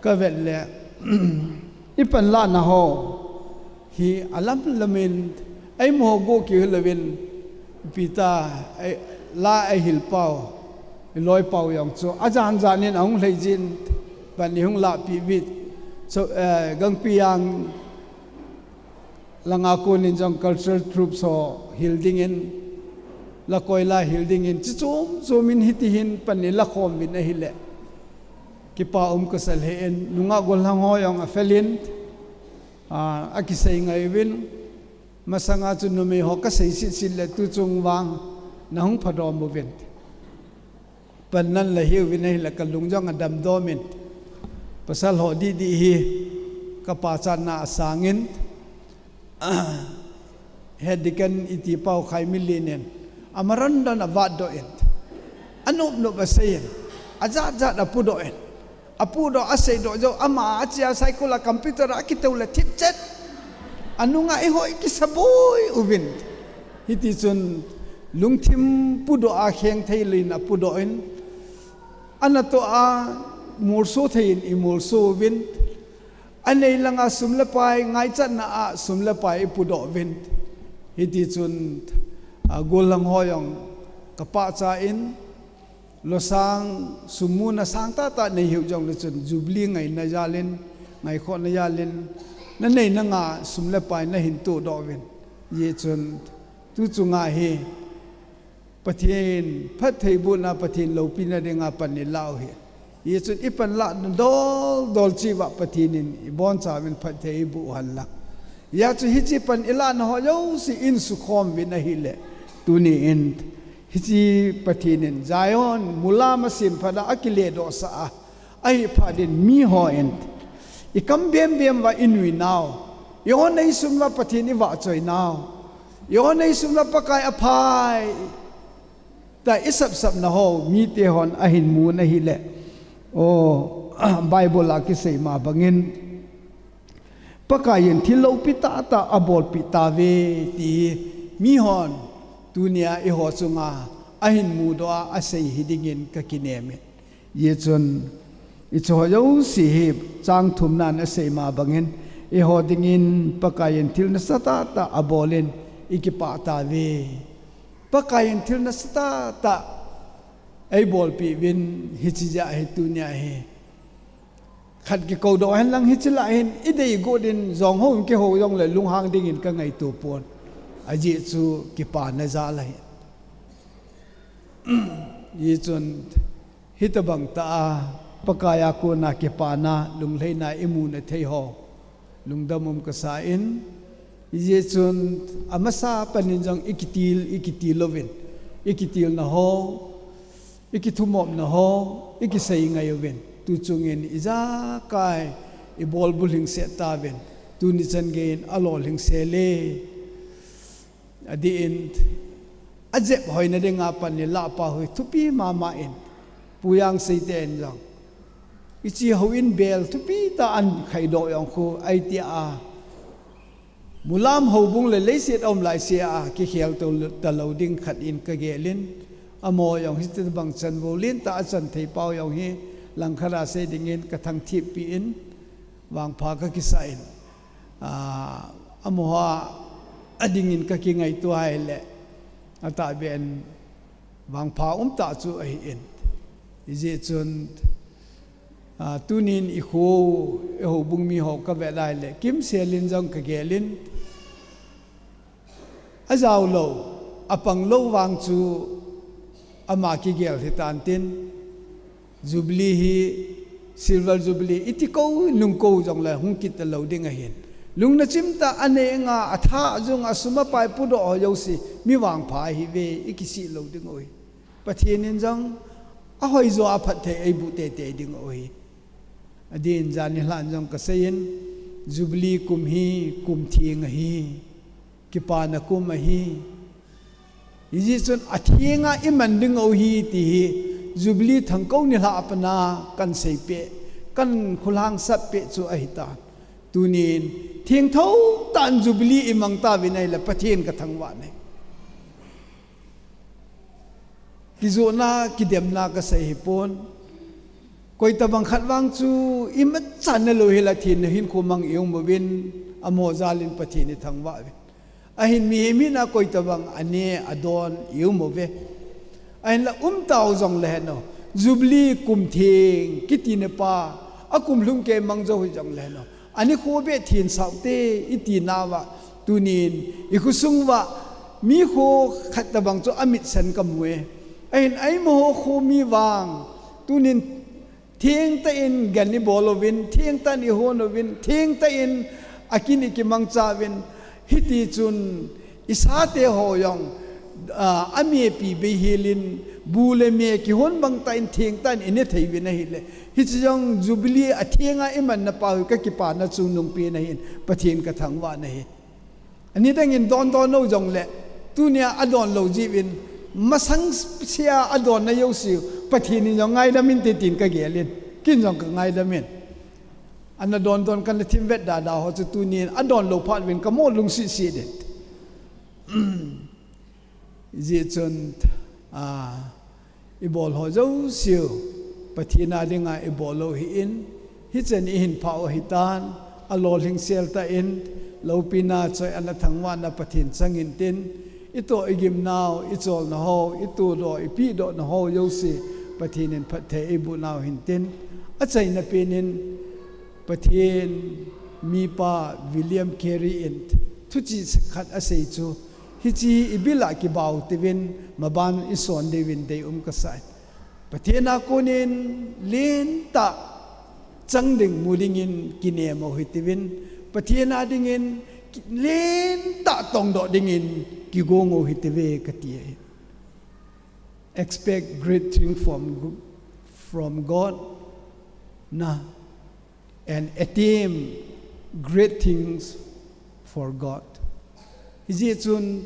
Ka vet le, i panlahna ho hi alam lamin, ei mu ho go kiu hi louvin, Peter, ei, la ei hil pau, i loi pau jong chu, ajan jan in ahung lhei jin, pan i hung lahpeh vit, so, eh, Gangpijang langa kon in jong cultural troupes ho hil dingin, la koi la hil dingin, chi chom chom in hiti hin pan i la khom vin ahile. Kipa um ka sa lheh in, nungah gollhang ho jong a fel in, a, a kisei ngai uvin, masanga chu numei ho ka sei sit sit le tu chung vang, na hung phadom uvin. Pan nan la hiu vin ahile ka lung jong a damdom in, pasal ho didi hi, ka pachatna a sang in, Head Deacon i ti pau Khaimilin in, a maran dan a vat doh in, a nop nop a sei in, a jat jat a pu doh in, a pu doh a sei doh jou, ama a chia cycle a computer a kitou le thip chet, a nunga i ho i kisa boi uvin. Hiti chun lungthim pu doh a kheng thei lin a pu doh in, a na toh a mulso thei in i mulso uvin. A nei langa sum le pai, ngaichatna a sum le pai i pu doh uvin. Hiti chun, a, gollhang ho jong ka pachat in, losang sum muna sang tah tah nei hiu jong le chun, Jubilee ngaina jal in, ngaikhohna jal in, na nei na nga sum le pai na hin toh doh uvin. Hijeh chun, tu chunga hi, Pathen phattheibohna, Pathen loupina dinga pan i lah u hi. Hijeh chun i panlah dol dol cheh uva Pathen in i boncha uvin phatthei i boh u hen lang. Hijeh chun hiche pan i lahna ho jouse in sukhom uvin ahile. Tuni in hiche Pathen in Zion mulam a sem phat a a kile doh sah a. Ahi phat in mi ho in i kam bem bem uva i nui nau. I ho nei sum uva Pathen i vahchoi nau. I ho nei sum uva Pakai a phai. Tah i sapsap na ho, mite hon a hin mu na hile. O, Bible a kisei ma bangin. Pakai in thil loupi tah tah a bolpi tauve ti mi hon. Tunia i ho chunga a hin mu doh a a sei hi dingin ka kinem e. Hijeh chun, i chu ho jouse hi chang thumnan a sei ma bangin, i ho dingin Pakai in thil nasa tah tah a bol in i kipah tauve. Pakai in thil nasa tah tah ei bolpi uvin hiche jeh a hi tunia hi. Khat kikou doh hen lang hiche lah hin i dei got in jong ho in kihou jong le lunghang dingin ka ngaito pon. Ajeh chu kipana jal ahi. Hijeh chun, Hitabang tah a, Pakai a kona kipana, lunglhaina i mu na thei ho. Lungdam um ka sa in, hijeh chun, amasa panin jong i kitil, i kitil louvin, i kitilna ho, i kithumopna ho, i kisei ngai uvin. Tu chungin ijakai i bol bulhing se tauvin. Tuni chan gei in a lolhing se le. Adih in, a jep hoina dinga pan i lah pau hi thupi mama in, Pu Jangseite in jong. I chi hou in bel thupi tah a an khai doh jong khu, ahi tia. Mulam houbung le leiset a um lai se a, kikhel to ta lou ding khat in ka gel in, amaho jong hitabang chan vo lentah a chan thei pau jong hi, langkhat a sei dingin ka thangthip pi in, vangpha ka kisa in. A, amaho a dingin ka kingaito a ahile, atahbeh in vangpha um tah chu ahi in. Hijeh chun, a, tunin i kho, i houbung mi ho ka vet a ahile, kimsel in jong ka gel in, a jao lou, a pang lou vang chu ama kigel hitan tin, Jubilee hi, Silver Jubilee, i ti kou, nung kou jong le hung kit ta lou ding ahin. Lungna chim tah a nei nga, a tha jong a sum a pai pu doh ho jouse, mi vangpha ahi ve, i kisih lou ding u ahi. Pathen in jong, a hoi jo a phatthei ei boh teitei ding u ahi. Adin jan hi lhan jong ka sei in, Jubilee kum hi, kum theng ahi. Kipana kum ahi. Hijeh chun athenga iman ding u hi ti hi Jubilee thangkou nilhah a pat a kahin seipeh, kahin khulang sappeh chu ahitan. Tunin thengtho tah in Jubilee imang tauvin ahile Pathen kathangvah e. Kijohna, kidemna kasei hipon. Koitabang khat vang chu imacha nalou hela thenna hinkho mang ium uvin, amaho jal in Pathen ithangvah uvin. Ahin mihem hina koitabang ane adon ium uve. Ahinla umtau jongle hen o, Jubilee kum theng kiti na pa, akum lhumkei mang jou hijong le hen o, anikho beh thensa ute iti nauva, tunin ikhosung uva mi kho khat tabang chu amitsen kamu e. Ahin amaho kho mi vang tunin thengtah in gan ibol uvin, thengtah in ihon uvin, thengtah in akin ikimangcha uvin, hitichun isate ho jong, ah, amepi beihel in, bu le me kihon bangtah in thengtah in ine thei uvin ahile, hiche jong Jubilee athenga imanna pa hi kakipana chungnungpen ahin, Pathen kathangvah e. Ani dang in dondon lou jongle, tunia adon lou jeh uvin, masang sea adonna jouse u Pathen in jong ngaidam inte tin kagel in, ken jong kangaidam in. Ana dondon kana thim vetda da ho chu tunin adon lou phat uvin kamo lungset set in. Hijeh chun, ah, ibol ho jouse u Pathen a dinga ibol u ahin, hichan ihin phah u ahitan, alolhing sel tah in, loupina choi-atna thangvahna Pathen chang intin, itoh igimnau, icholna ho, itohdoh, ipehdohna ho jouse, Pathen in phatthei eiboh nau hintin, achaina pen in, Pathen mipa William Carey in thuchih khat asei chu, hiche hi ibil a kibau tiuvin, maban ison diuvin deium kasah e. Pathen a konin lentah chang ding mu dingin kinem u hitiuvin, Pathen a dingin ki-, lentah tongdoh dingin kigong u hitiuve kati e. Expect great thing from, from God, na, and attempt great things for God. Hijeh chun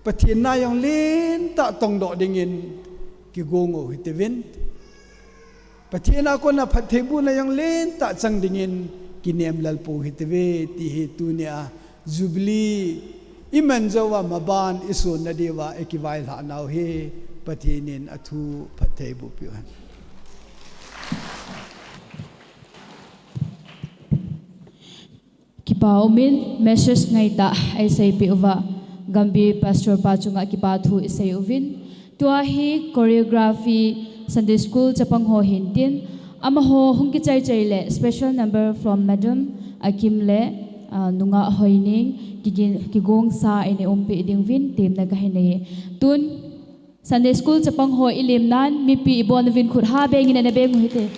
Pathen na jong lentah tongdoh dingin kigong u hitiuvin, Pathen a kona phattheibohna jong lentah chang dingin kinem lel pou hitiuve ti hi tunia Jubilee iman jouva maban isonna diuva ikivailhah nau hi Pathen in athu phatthei boh peh u hen. Kipa umin message ngaitah eiseipeh uva, Gambih Pastor pa chunga kipa thu isei uvin. Tua hi choreography Sunday School chapang ho hintin, amaho hung kichai chai le special number from Madam Akim le, ah, Nungah Hoining kigin, kigongsa ine umpeh ding uvin temna kahin nei e. Tun Sunday School chapang ho ilim nan, mipi ibon uvin khut ha bengin ana beng u hite.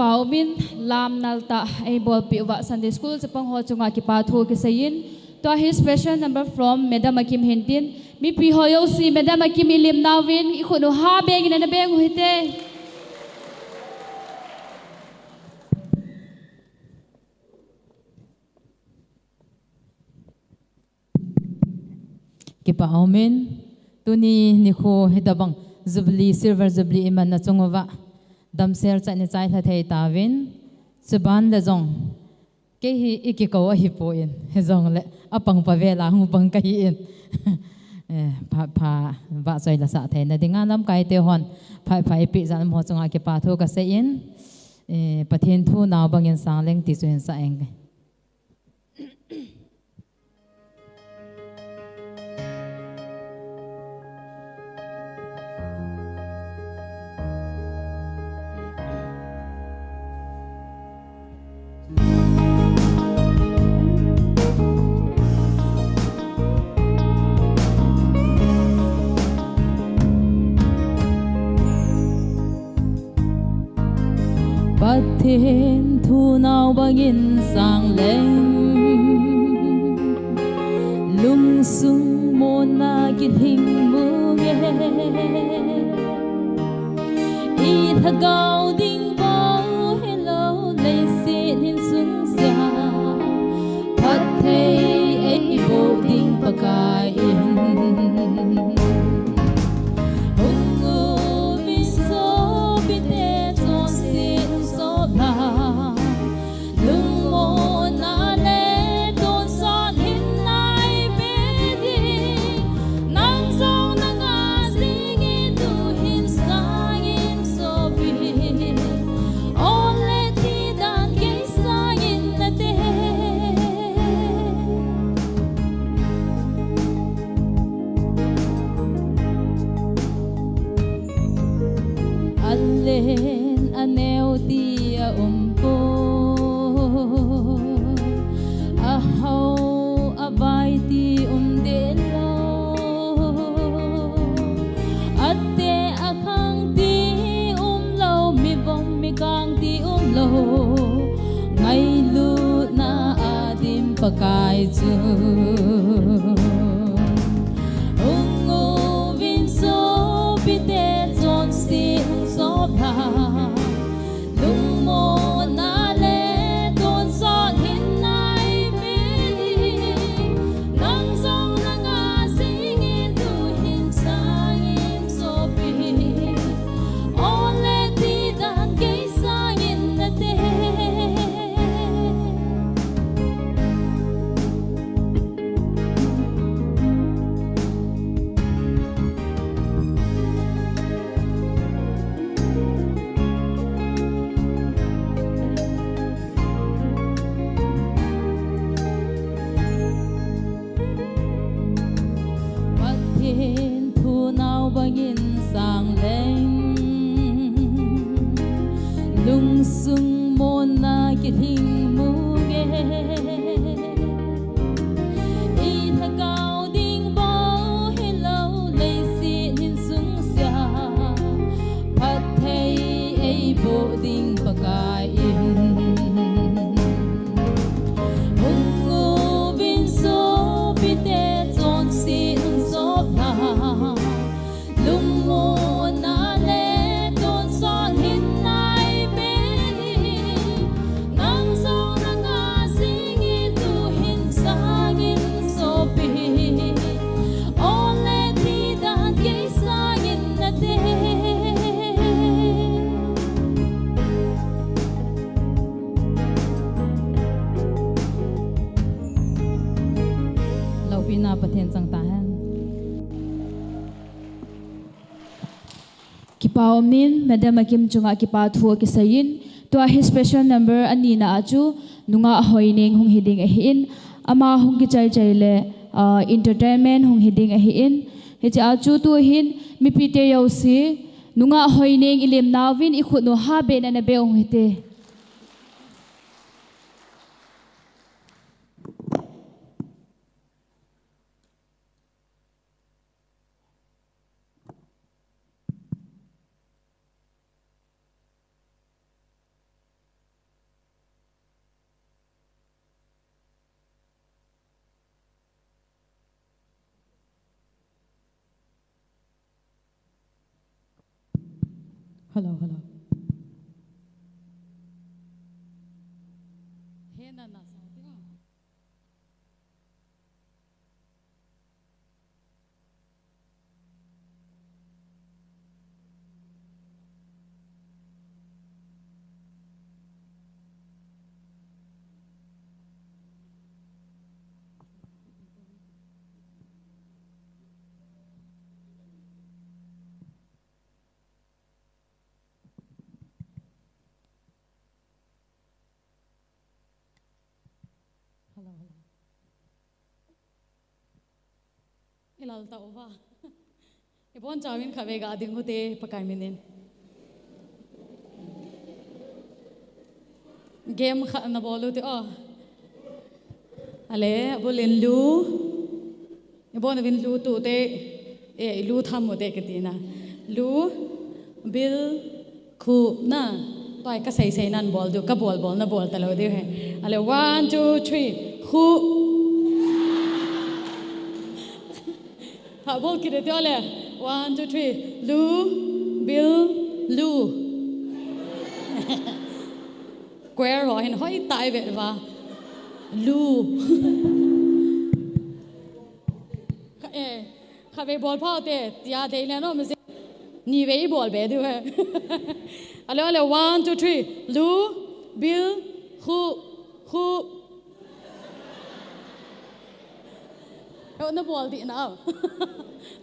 Pau min lam nal tah eibolpeh uva Sunday School chapang ho chunga kipa thu kiseiyin. Tua hi special number from Madam Akim hintin. Mipi ho jouse Madam Akim ilim nauvin ikhut u ha bengin ana beng u hite. Kipa umin, tuni nikho hitabang Jubilee, Silver Jubilee imanna chunguva damsel chan ichai lha thei tauvin, chuban le jong, kei hi ikikou ahipoi, hijongle apang pa vela hung pang kahin. Eh, pha, pha, vahchoi la sah theina dinga lamkai te hon, pha, pha ipi jan mo chunga kipa thu kaseiyin, eh, Pathen thu nau bangin sang leng ti chu hin sa eng. Pathen thu nau bangin sang leng, lungsung monna kilhing mu nge. I lhagao ding bou hilou, leiset hin sungsia, phatthei eiboh ding Pakai in. Hung uvin sopite, chonset hung sop lha. Lungmonna le tonsot hinna eipe ding. Nang jong nanga jingin tuhin sangin sopin, ole ti dan kei sangin nate. Alen aneo ti aumpoi, ahao avai ti um deh lou, ateh akhang ti umlou, mivom mikang ti umlou, ngailutna a dim Pakai chu. Hung uvin sopite, chonset hung sop lha. Lungmonna le tonsot hinna eipe ding. Nang jong nanga jingin tuhin sangin sopin, ole ti dan kei sangin nate. Pathen thu nau bangin sang leng, lungsung monna kilhing mu nge. I lhagao ding bou hilou, leiset hin sungsia, phatthei eiboh ding Pakai in. Hung uvin sopite, chonset hung sop lha. Lungmonna le tonsot hinna eipe ding. Nang jong nanga jingin tuhin sangin sopin, ole ti dan kei sangin nate. Loupina Pathen chang tahen. Kipa umin, Madam Akim chunga kipa thu kiseiyin, tua hi special number anina a chu, Nungah Hoineng hung hiding ahin, ama hung kichai chai le, ah, entertainment hung hiding ahin, hiche a chu tuhin, mipite jouse, Nungah Hoineng ilim nauvin ikhut u ha bengin ana beng u hite. Hello, hello. He na na sa ti o. Hello, hello. I lal ta uva. I bon chauvin kha ve ga ding u te Pakai minin. Game kha na bol u te o. Ale, abul in lu. I bon uvin lu tu te. E, i lu tham u te kiti na. Lu, bil, khu na. Tua ka sei sei nan bol diu, ka bol bol na bol ta lou diu he. Ale, one, two, three. Khu. Ha, bol kit diu le. One, two, three. Lu, bil, lu. Choir ho hin hoi tai ve va. Lu. Kha, eh, kha ve bol pha te, tia dei le no, mi se. Ni ve i bol be diu he. Ale, ale, one, two, three. Lu, bil, khu, khu. He, na bol di na.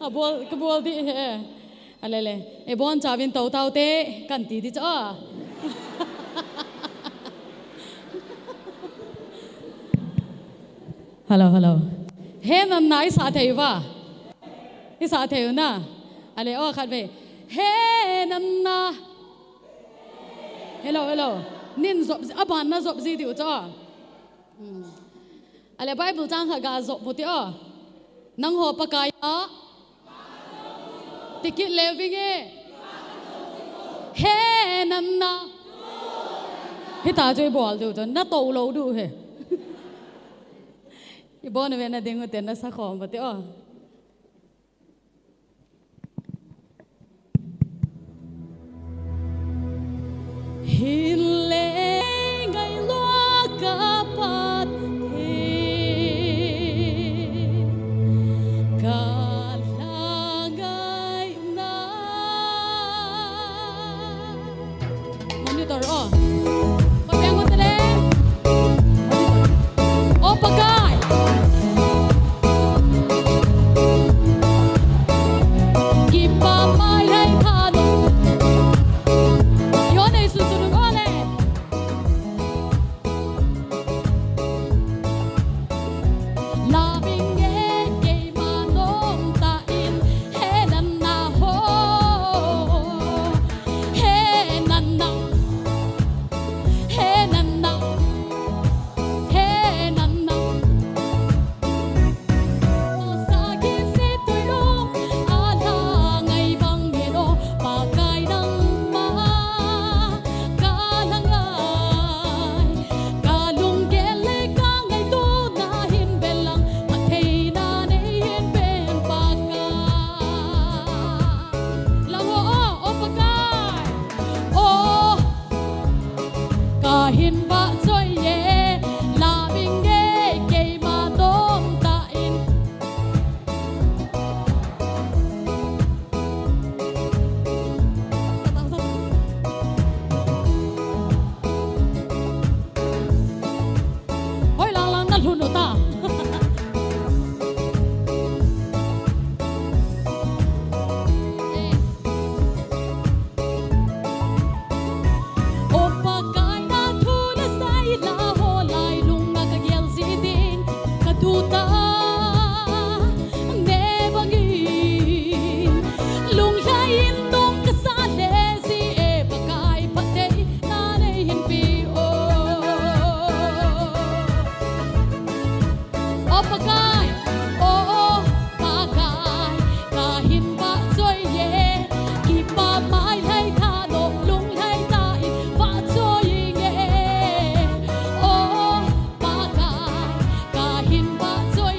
A bol, ka bol di he. Ale le. I bon chauvin to tau te, kan ti di cha. Hello, hello. He nan na i sa thei uva. I sa thei u na. Ale, o khat ve. He nan na. Hello, hello. Nin jop, aban na jop ji diu cha. Hmm. Ale Bible chang kha ga jop mu ti o. Nangho Pakai a. Ti kit le vinge. He nan na. Hita chu i bol diu chu. Na to lou diu he. I bon ve na ding u te na sa khom ba ti o. Hin le ngai lua ka pat he, ka la ngai na. Monitor, o. Papiang ko tele. O Pakai. Kipa mai lai thano. Yo nei su su nu ole. Laving e keima nom ta in he nan na ho. He nan na. He nan na. He nan na. Sa kin se tui lung, a la ngai bang he lo, Pakai nangma ka la ngai. Ka lunggel le ka ngaito na hin belang, a theina nei hin pen Pakai. Lang ho, o, o Pakai. O, ka hin vahchoi e, laving e, keima nom ta in. Hoi lang lang na lhun u ta. O Pakai na thu la sai la ho lai lung a ka gel ji ding ka tu ta ne bangin lunglhai in nong ka sa le ji e Pakai phatthei na nei hin pe o. O Pakai, o, o, Pakai, ka hin vahchoi e, kipa mai lai thano, lunglhai ta in vahchoi inge. O, o, Pakai, ka hin vahchoi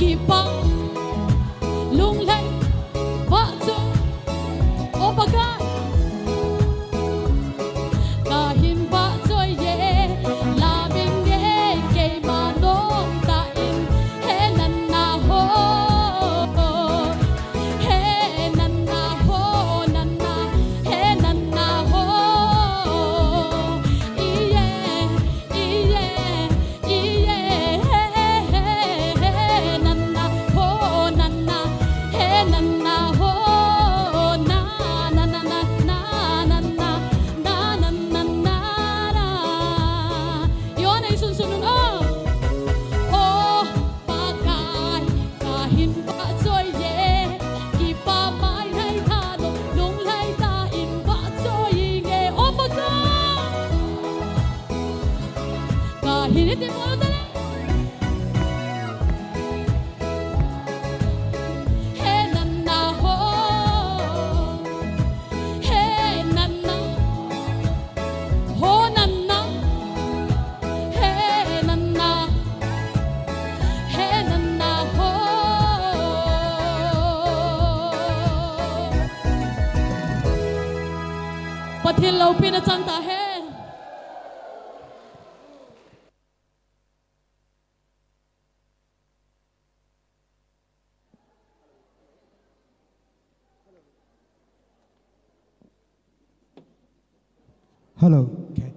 Kipa, lunglhai, vahchoi, o Pakai. Kahin vahchoi e, lamin e, keima nom tah in, he natna ho, he natna ho, natna, he natna ho, iye, iye, iye, natna ho, natna, he natna ho, na, na, na, na, na. Iona isun sunun o. O Pakai, kahin vahchoi e, kipa mai nai thalo, lunglhai tah in vahchoi inge, o Pakai. Kahin iti mo tale. He natna ho, he natna, ho natna, he natna, he natna ho. Pathen loupina chang tahen. Hello. Okay.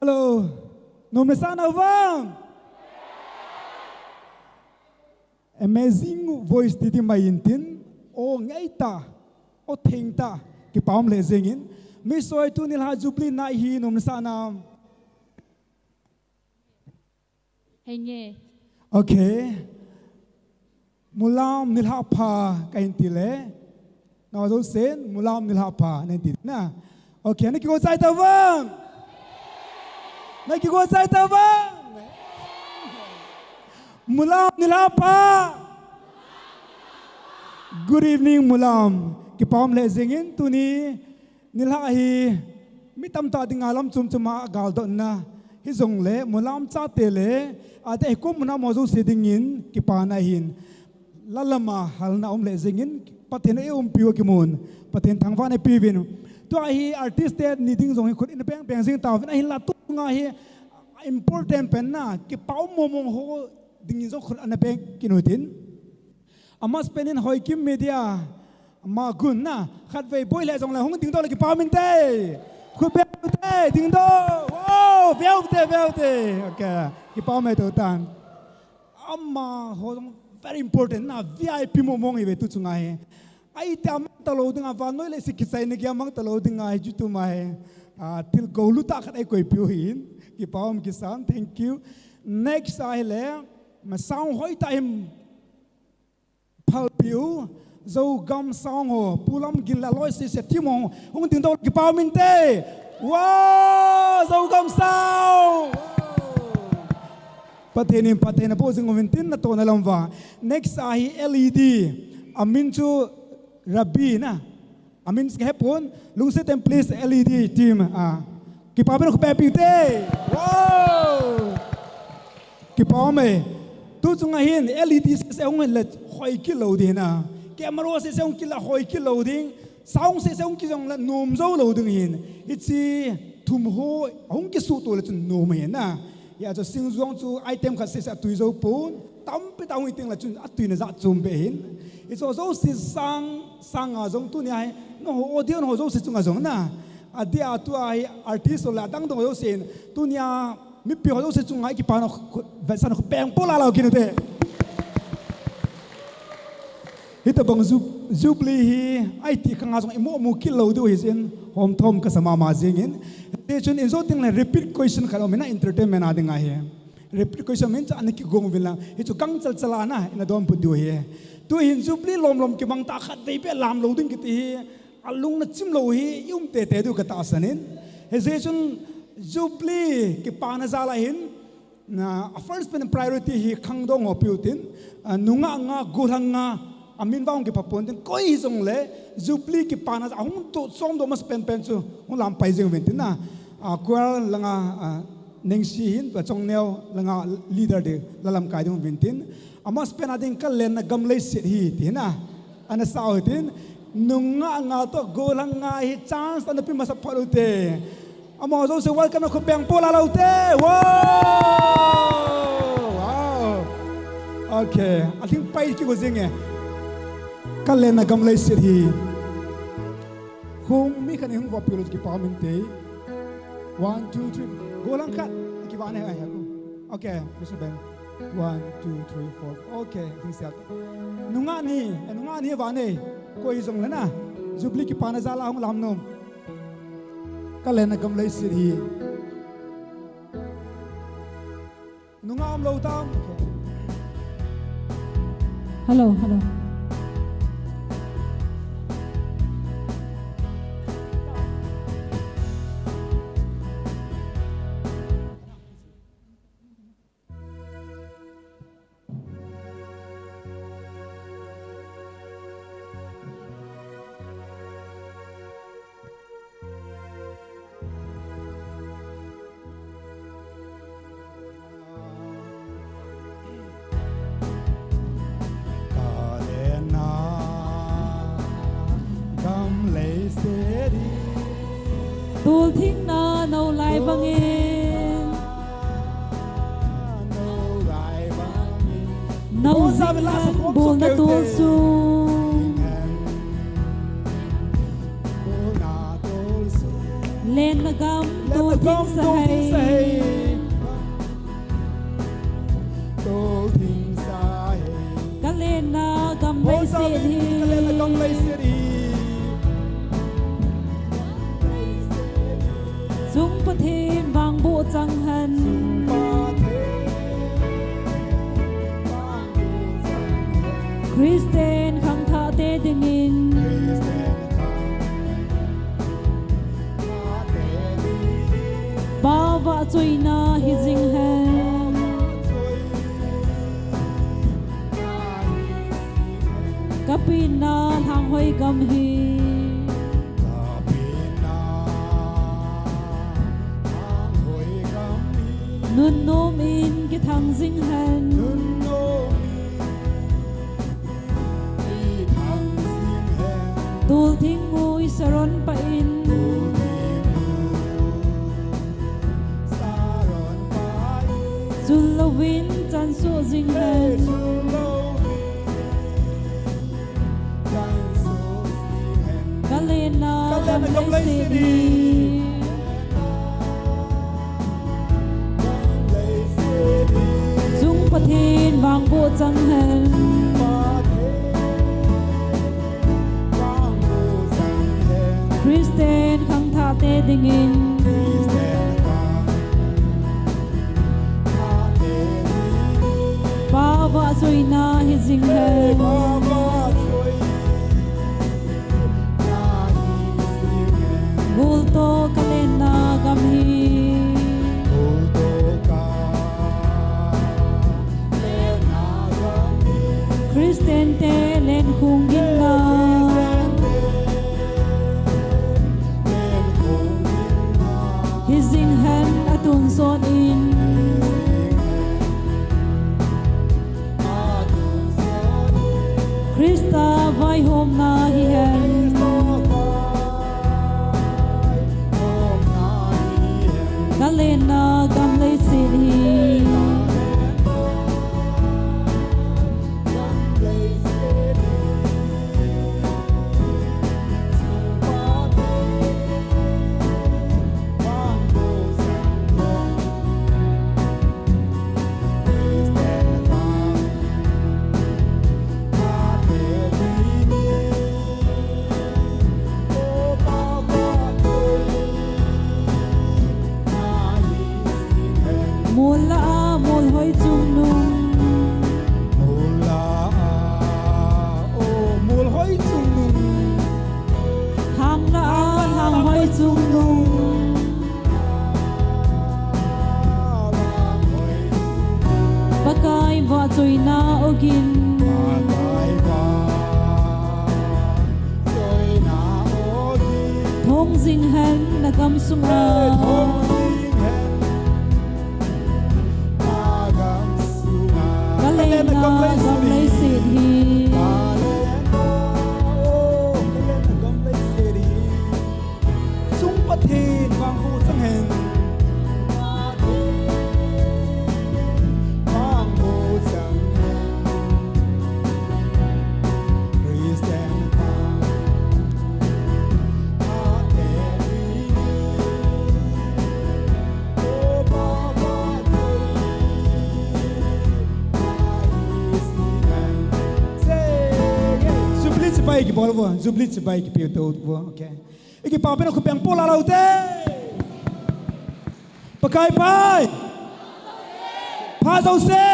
Hello. Nom le sah nau vang. Amazing voice titi mai intin. O ngaita. O thengta. Kipa um lheh jengin. Misoi, tuni la Jubilee night hi nom le sah nam? Henge. Okay. Mulam nilhah pha kahin ti le. Nao jousen, mulam nilhah pha, nahin ti na. Okay, na kigo chai tavang. Na kigo chai tavang. Mulam nilhah pha. Good evening, mulam. Kipa um lheh jengin, tuni nilhah hi mi tamtah dinga lam chom chom a galdotna hijongle, mulam chate le, ate hi kum muna mo jouse dingin kipana ahin. Lalama halna um lheh jengin, Pathen in eiumpiu akimun, Pathen thangvahna eipeuvin. Tua hi artist te ni ding jong hi khut in beng beng jing tauvin, ahinla tunga hi important penna, kipa um mong mong ho dingin jong khut ana beng kit utin. Amasapen in Hoikim Media, ama gunna, khatvei boi lheh jongle hung dingdoh le kipa um inte. Khut beng ute, dingdoh. Wow, beng ute, beng ute. Okay, kipa um e tutan. Amaho jong very important na, V I P mong mong ive tu chunga hi. Ahi tia mang talou dinga, vannoi leiset kichaina geiya mang talou dinga hi, YouTube a hi. Ah, thil gou lutah khat eikoipiu hin. Kipa um kisan, thank you. Next ahile, ma sound hoitah in phalpiu, Zogam sound ho, Pu Lamgin le aloi sese team ho, hung dingdoh kipa um inte. Wow, Zogam sound. Pathen in phatthei naboh jing uvin tin natohna lam uva. Next ahi L E D, amin chu Rabi na. Amin kahepon, lungset in please L E D team, ah, kipa pen khut beng peh ute. Wow! Kipa um e. Tu chunga hin L E D sese hung le hoi kit lou ding na. Camera sese hung kit le hoi kit lou ding. Sound sese hung kit jongle nom jou lou ding hin. Hiche thum ho hung kisuhtoh le chun nom ahi na. Hia chu sing jong chu item khat sese atui jou pon. Tampi tah hung hi teng le chun atuina jat chom beh hin. Hiche jouse sang, sanga jong tunia hi, nangho audience ho jouse chunga jong na. Adia tua hi artist ho le adang dang ho jousen. Tunia mipi ho jouse chunga ikipana khu-, khu-, vetsahna khut beng po lala u kit ute. Hitobang ju-, Jubilee hi, aiti khanga jong imo mu kit lou diu hi jin, hom thom kasa mama jingin. Hichun in jou teng le repeat question khat um in na entertainment a dinga hi. Repeat question min cha ana kigong uvin lang. Hichu kangchal chala na, ina donbut diu hi. Tu hin Jubilee lom lom kimang tah khatvei beh lam lou ding kiti hi. Alung na chim lou hi, i um tete diu katahsan in. Hijeh chun Jubilee kipana jal a hin, na, a first pen priority hi khangdong ho peh utin, a, nungah nga, gollhang nga, amin vang kipha pon tin, koi hijongle, Jubilee kipana jal a hung toh chomdoh masa penpen chu, hung lampai jing uvin tin na, a, choir langa, a, Ningsi hin, tua Chongneo langa leader ding, la lamkai ding vintin. Ama spena ding ka lenna gam leiset hi, ti hina. Ana sao hitin. Nungah nga toh gollhang nga hi chance ana pe masa phat ute. Amaho jouse welcome na khut beng po la lou te. Wow! Wow! Okay. Athing pai kigo jing e. Ka lenna gam leiset hi. Hung mi khat in hung vop peh lou kipa min te. One, two, three. Gollhang khat. Kivah ne, ai, ai. Okay, Mister Ben. One, two, three, four. Okay, ding sial. Nungah ni, eh, nungah ni vah ne. Koi jong le na. Jubilee kipana jal a hung lam nom. Ka lenna gam leiset hi. Nungah umlou tam. Hello, hello. Ka lenna gam leiset hi. Tulthingna nou lai bangin. Nou lai bangin. Nou jinghen bulna tul sung. Lenna gam tulthing sa hei. Ka lenna gam leiset hi. Chung Pathen vangboh chang hen. Christian khangthah te dingin. Pa vahchoina hi jing hen. Ka penna lhanghoi gam hi. Nunnom in kithang jing hen. Tulthing ngui saron pah in. Chul louvin chansuh jing hen. Ka lenna gam leiset hi. Chung Pathen vangboh chang hen. Christian khangthah te dingin. Pa vahchoina hi jing hen. Gul toh ka lenna gam hi. Christian te lenkhung ginna hi jing hen a tonsot in. Christa vaihomna hi hen. Ka lenna gam leiset hi. Mol lah a, mol hoi chungnung. Mol lah a, o, mol hoi chungnung. Hang lah a, hang hoi chungnung. Pakai vahchoina ogin. Thong jing hen na gam sunga. Thailand a gam leiset hi. Thailand a gam leiset hi. Chung Pathen vang hu chang hen. Vang hu chang hen. Christian vang. Jubilee chibai kibol vo, Jubilee chibai kipe tou vo, okay. Ikipa pen a khut beng pola lou te. Pakai pai. Pha jouse.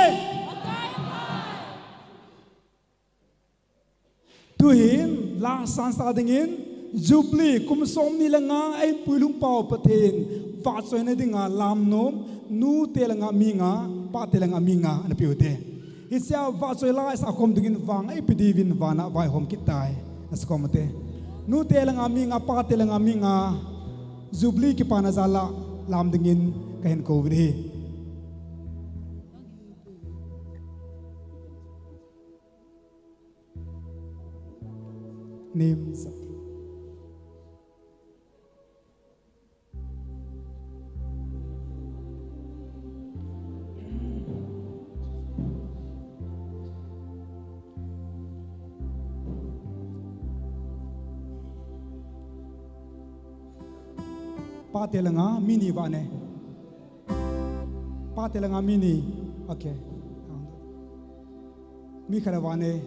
Tuhin, lang sansa dingin, Jubilee, kum som ni le nga, a inpui lhung pau Pathen, vahchoina dinga, lam nom, nute le nga mi nga, pate le nga mi nga, ana pe u te. Hichea vahchoi lai sa khom dingin vang, a ipi diuvin vana vaihom kit tai, na sa khom u te. Nute le nga mi nga, pate le nga mi nga, Jubilee kipana jal a, lam dingin, kahin kou u ahi. Nim sa. Pate le nga mi ni vang e. Pate le nga mi ni. Okay. Mi khat a vang e.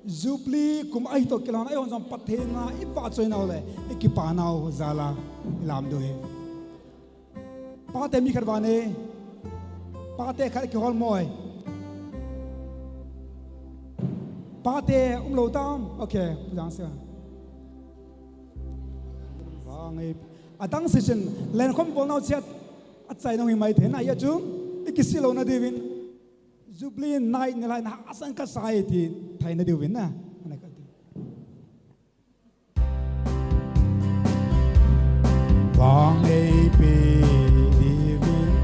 Jubilee kum ahi toh kilhon, eihon jong Pathen a i vahchoi nau le, i kipa nau jal a, i lam diu ahi. Pate mi khat vang e. Pate khat kihol mo e. Pate umlou tam. Okay, jang se. Vang e. Adang session, lenkhom bol nau chet, achai nau hi mai thei na, hia chu, i kisih louna diuvin, Jubilee night ni lai na, asan ka sai ti, thei na diuvin na, ana ka ti. Vang ei pe diuvin.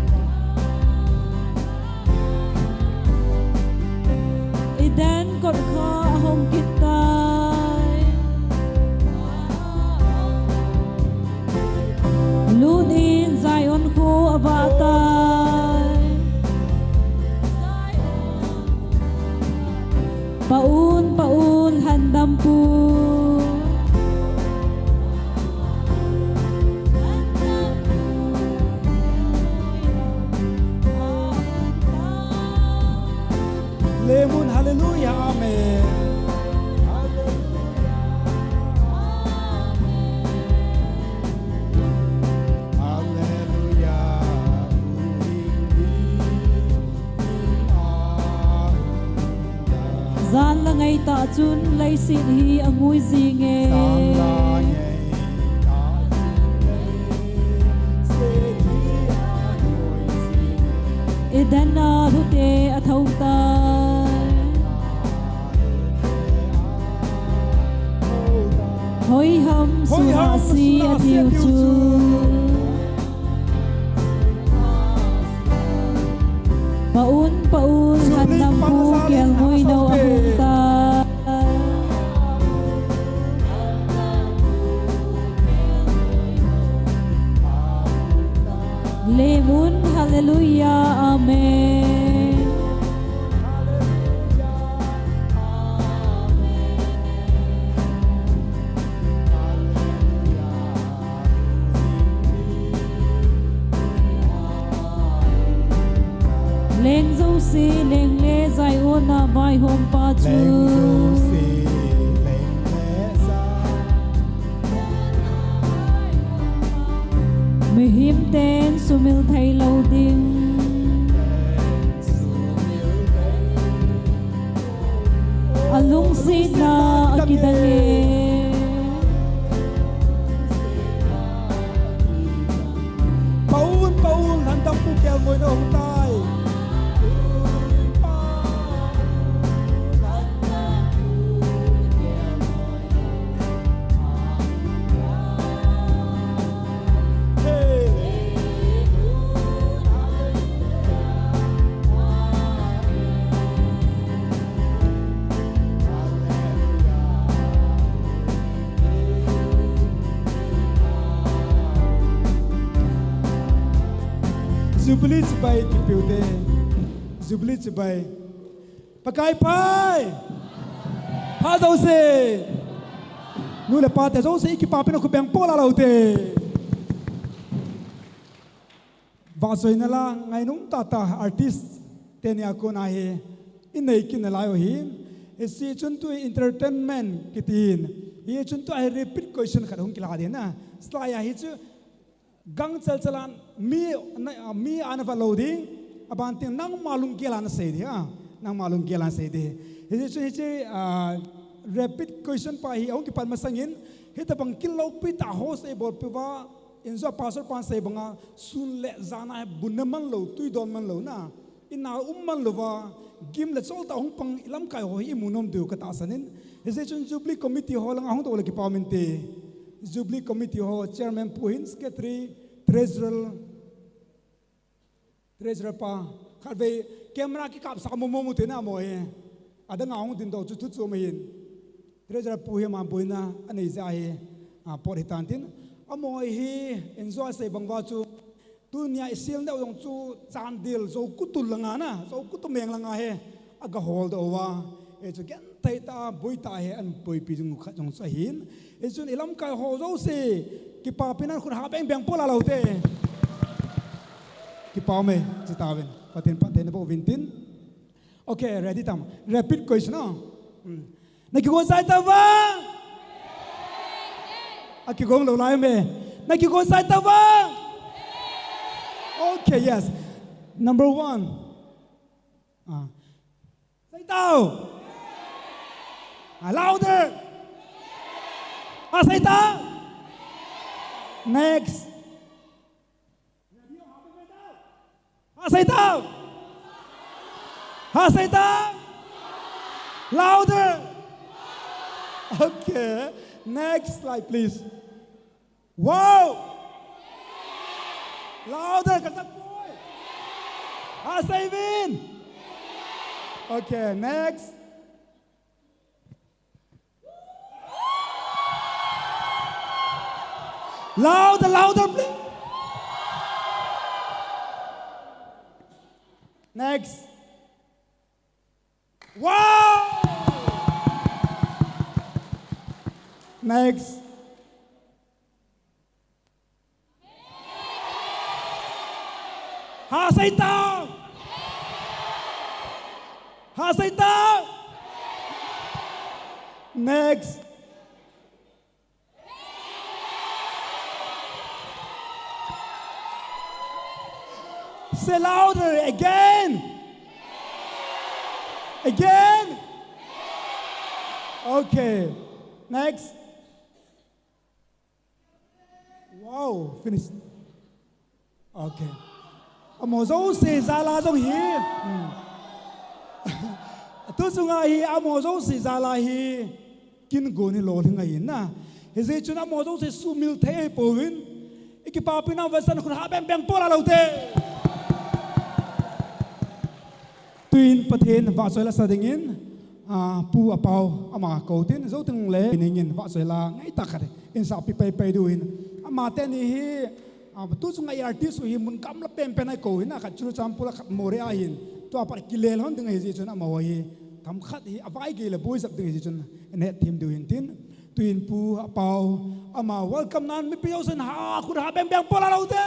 Eden kot kha ahong kit tai. Lut in Zion kho avah tai. Paun, paun, lhandampu. Lemun, hallelujah, amen. Hallelujah, amen. Hallelujah. Jan le ngaitah chun leiset hi angui jing e. Eden a lhute athou tai. Hoiham sun a si atiu chu. Paun, paun, lhandampu kelngoi nou ahung tai. Lemun, hallelujah, amen. Leng jouse, leng le Zion a vaihom pa chu. Mihem ten sumil thei lou ding. Alungsetna akidang e. Paun, paun, lhandampu kelngoi nou ahung tai. Jubilee chibai kipeute. Jubilee chibai. Pakai pha. Pha jouse. Nu le pa te jouse i kipapina khut beng po lalo te. Vahchoina la ngainom tahtah artist teni a kona hi inei kit nalai u ahin. Hiche chun tu entertainment kitin. Hiche chun tu a hi rapid question khat hung kila ding na. Slide a hi chu gang chalchal a mi, mi ana vat lou ding. Aban teng nangma lunggel a nasei ding a. Nangma lunggel a nasei ding. Hiche chun hiche, ah, rapid question pa hi ahung kipan masangin. Hitabang kilou pi ta ho sei bol pi va. Injo pastor pan sei banga sun le jan a bun na man lou, tui don man lou na. Ina um man louva, gim le chol ta hung pang i lamkai ho hi i mu nom diu ka tahsan in. Hiche chun Jubilee Committee ho langa hung to le kipa um inte. Jubilee Committee ho chairman pu hin secretary, treasurer, treasurer pa. Khatvei camera kikap sa mo mo mu te na mo he. Adang a hung din do chu thu chu ma hin. Treasurer pu hi ama boina anei jeh a hi, a, pot hi tan tin. Amaho hi enjoy sei bang uva chu. Tunia i sel neo jong chu Chandel Zokutul langa na, Zokutul meng langa hi. Aga hol doh uva. Hichu genthei tah a, boi tah a hi, an boipi jing u khat jong chu ahin. Hichun i lamkai ho jouse, kipapina khut ha beng beng po lalo te. Kipa ume, chutah uvin. Pathen phatthei naboh uvin tin. Okay, ready tam. Rapid question, no? Hmm. Na kigo chai tauva? A kigo lou lai me. Na kigo chai tauva? Okay, yes. Number one. Ah. Sei tau. Ah, louder. Ah, sei tau. Next. Ha sei tau. Ha sei tau. Louder. Okay. Next slide, please. Wow. Louder, kasap boy. Ha sei vin. Okay, next. Louder, louder, please. Next. Wow! Next. Ha sei tau. Ha sei tau. Next. Say louder again. Again. Okay. Next. Wow, finish. Okay. Amaho jouse jal a jong hi. Hmm. Tu chunga hi amaho jouse jal a hi. Kin gon hi lolhing ahi na. Hijeh chun amaho jouse sumil thei ahi pouvin. I kipapina uva san khut ha beng beng po lalo te. Tuin Pathen vahchoi la sa dingin, ah, Pu Apau ama kou tin, jou teng le ningin vahchoi la ngaitah khat in sa pi pai pai diu hin. Ama teni hi, ah, tu chunga artist u hi mun gamla penpen a kou hin, khat Churachandpur a khat Moreh a hin. Tua pat kile lhon ding ahi jeh chun amaho hi themkhat hi avai gei le boi jep ding ahi jeh chun in hetthem diu hin tin. Tuin Pu Apau, ama welcome nan mipi jousen ha, khut ha beng beng po lalo te.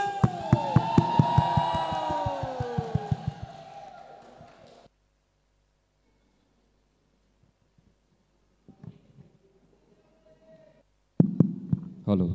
Hello.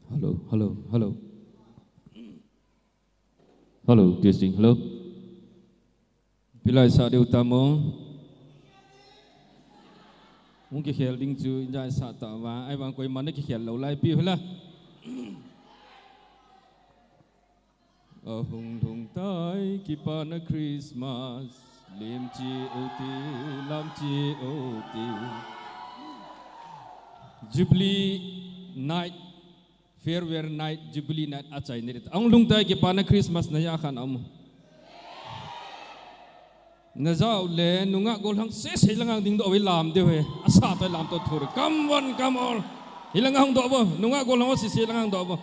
Hello, hello, hello. Hello, testing, hello. Pilai sa diu tamo. Hung kikhel ding chu injai sa ta va, ahivang koima na kikhel lou lai pi hula. Ahung lhung tai kipana Christmas, lemche o te, lamche o te. Jubilee night, farewell night, Jubilee night achaina ding. Ahung lhung tai kipana Christmas na ya khan amu. Na jao le, nungah gollhang sese lang hang ding doh ve, lam diu ve. Asah toh lam toh thur. Come one, come all. Hilang hang doh vo. Nungah gollhang sese lang hang doh vo.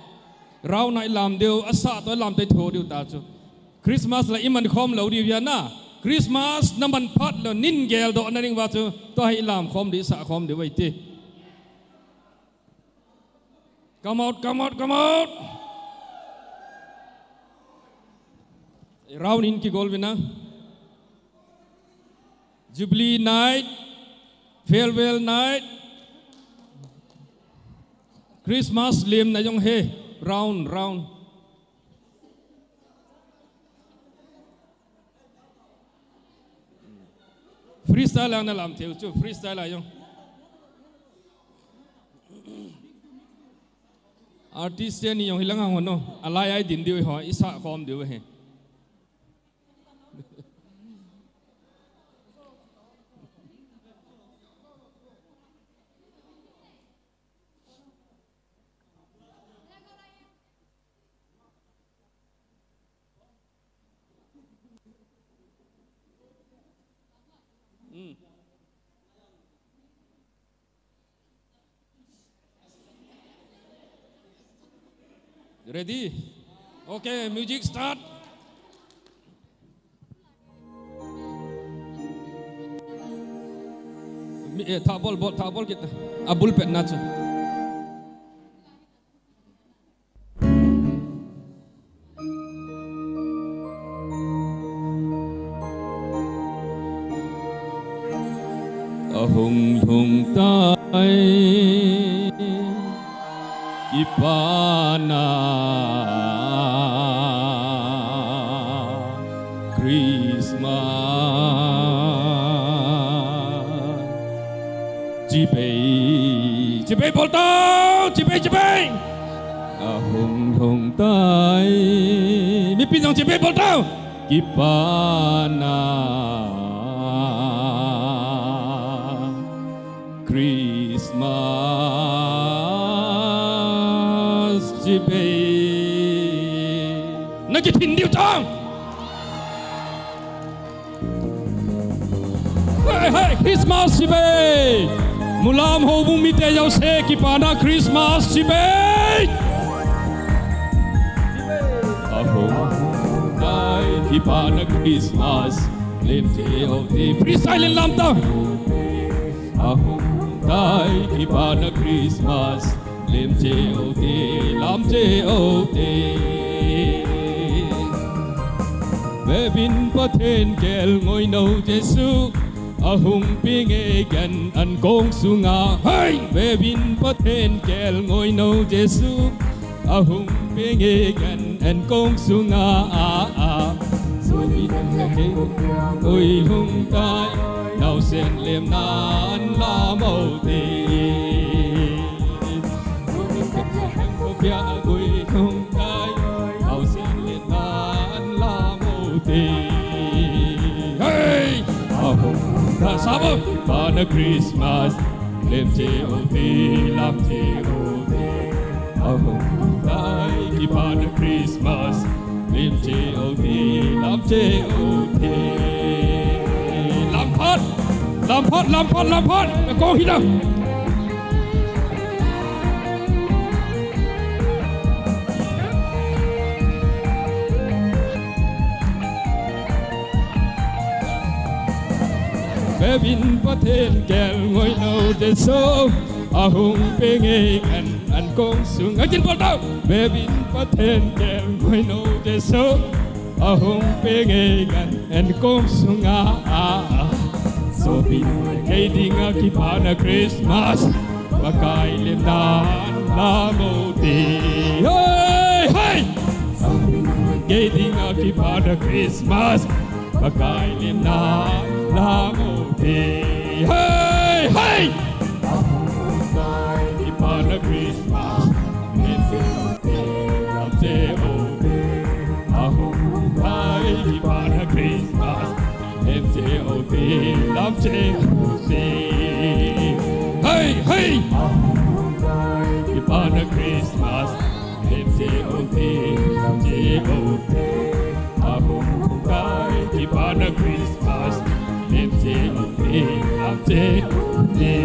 Round a i lam diu, asah toh lam toh thur diu ta chu. Christmas la i man khom lou diu ya na. Christmas na man phat lou nin gel doh na ding va chu. Tua hi i lam khom diu, i sah khom diu ve ti. Come out, come out, come out. Round in kigol vin a. Jubilee night, farewell night, Christmas lemna jong he, round, round. Freestyle a na lam thei u chu, freestyle a jong. Artist te ni jong hilang hang hon o, alai ai din diu ho, i sah khom diu he. Mm. Ready? Okay, music start. Mi, eh, tha bol, bol, tha bol kit. A bul pet na chu. Ahung lhung tai kipana Christmas. Chibei, chibei bol tau, chibei, chibei. Ahung lhung tai. Mipi jong chibei bol tau. Kipana Christmas chibei. Na kithin diu tang. Hei, hei, Christmas chibei. Mulam houbung mite jouse kipana Christmas chibei. Ahung tai kipana Christmas, lemche o te. Freestyle in lam ta. Ahung tai kipana Christmas, lemche o te, lamche o te. Vevin Pathen kelngoi nou Jesu, ahung peng e gan ankong sunga. Hei! Vevin Pathen kelngoi nou Jesu, ahung peng e gan ankong sunga. Ah, ah. Sumi kan ka ke, oi lhung tai, naosen lemna an lam o te. Sumi kan ka ke, oi lhung tai, naosen lemna an lam o te. Hey! Ahung tai, saba, kipana Christmas, lemche o te, lamche o te. Ahung tai kipana Christmas, lemche o te, lamche o te. Lam phat, lam phat, lam phat, lam phat. Na kong hi na. Vevin Pathen kelngoi nou Jesu, ahung peng e gan ankong sunga. Kin bol tau. Vevin Pathen kelngoi nou Jesu, ahung peng e gan ankong sunga. Sopinu kei dinga kipana Christmas, Pakai lemna an lam o te. Hey, hey! Kei dinga kipana Christmas, Pakai lemna an lam o te. Hey, hey! Kipana Christmas, lemche o Hey, hey! Kipana Christmas, lemse ute, lemse ute. Abung kai, kipana Christmas, lemse ute, lemse ute.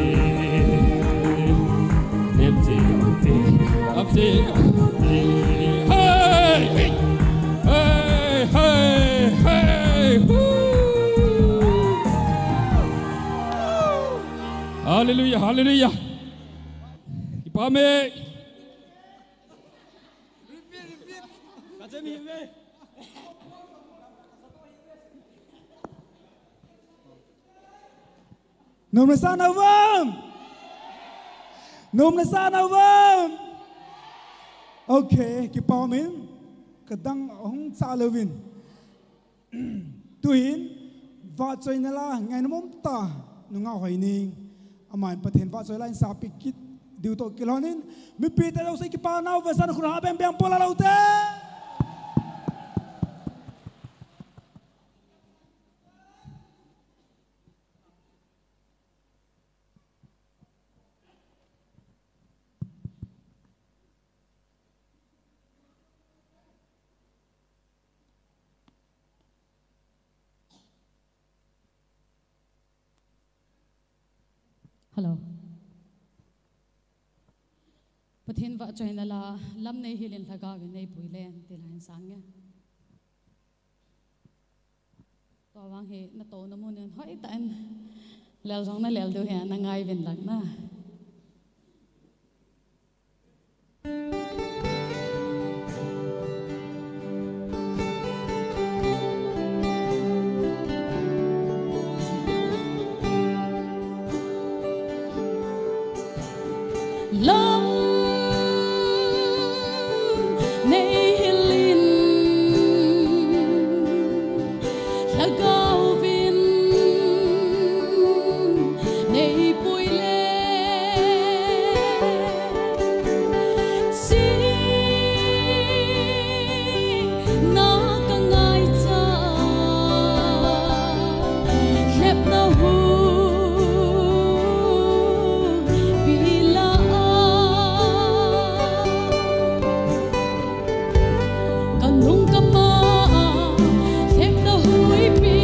Lemse ute, lemse ute. Hey! Hey, hey, hey, hey! Woo! Hallelujah, hallelujah. Kipah me. Nom le sa nau vang. Nom le sa nau vang. Okay, kipah me. Kadang hung cha louvin. Tuhin, vahchoina la, ngainom umtah, nungah Hoining. Aman Pathen vahchoi la in sapi kit diu toh kilhonin, mipi te jouse kipah nau ve san khut ha beng beng bol a lou te. Hello. Pathen vahchoina la, lam nei hilin lhagao vin nei puilen, ti la in sang nge. Tua vang hi na touna mun in hoitah in lel jong na lel diu hi na ngai vin lang na. Lam nei hilin, lhagao vin nei puilen, chi na ka ngaicha, lhepna hu pi la a. Ka nung ka ma a, lhepna huipi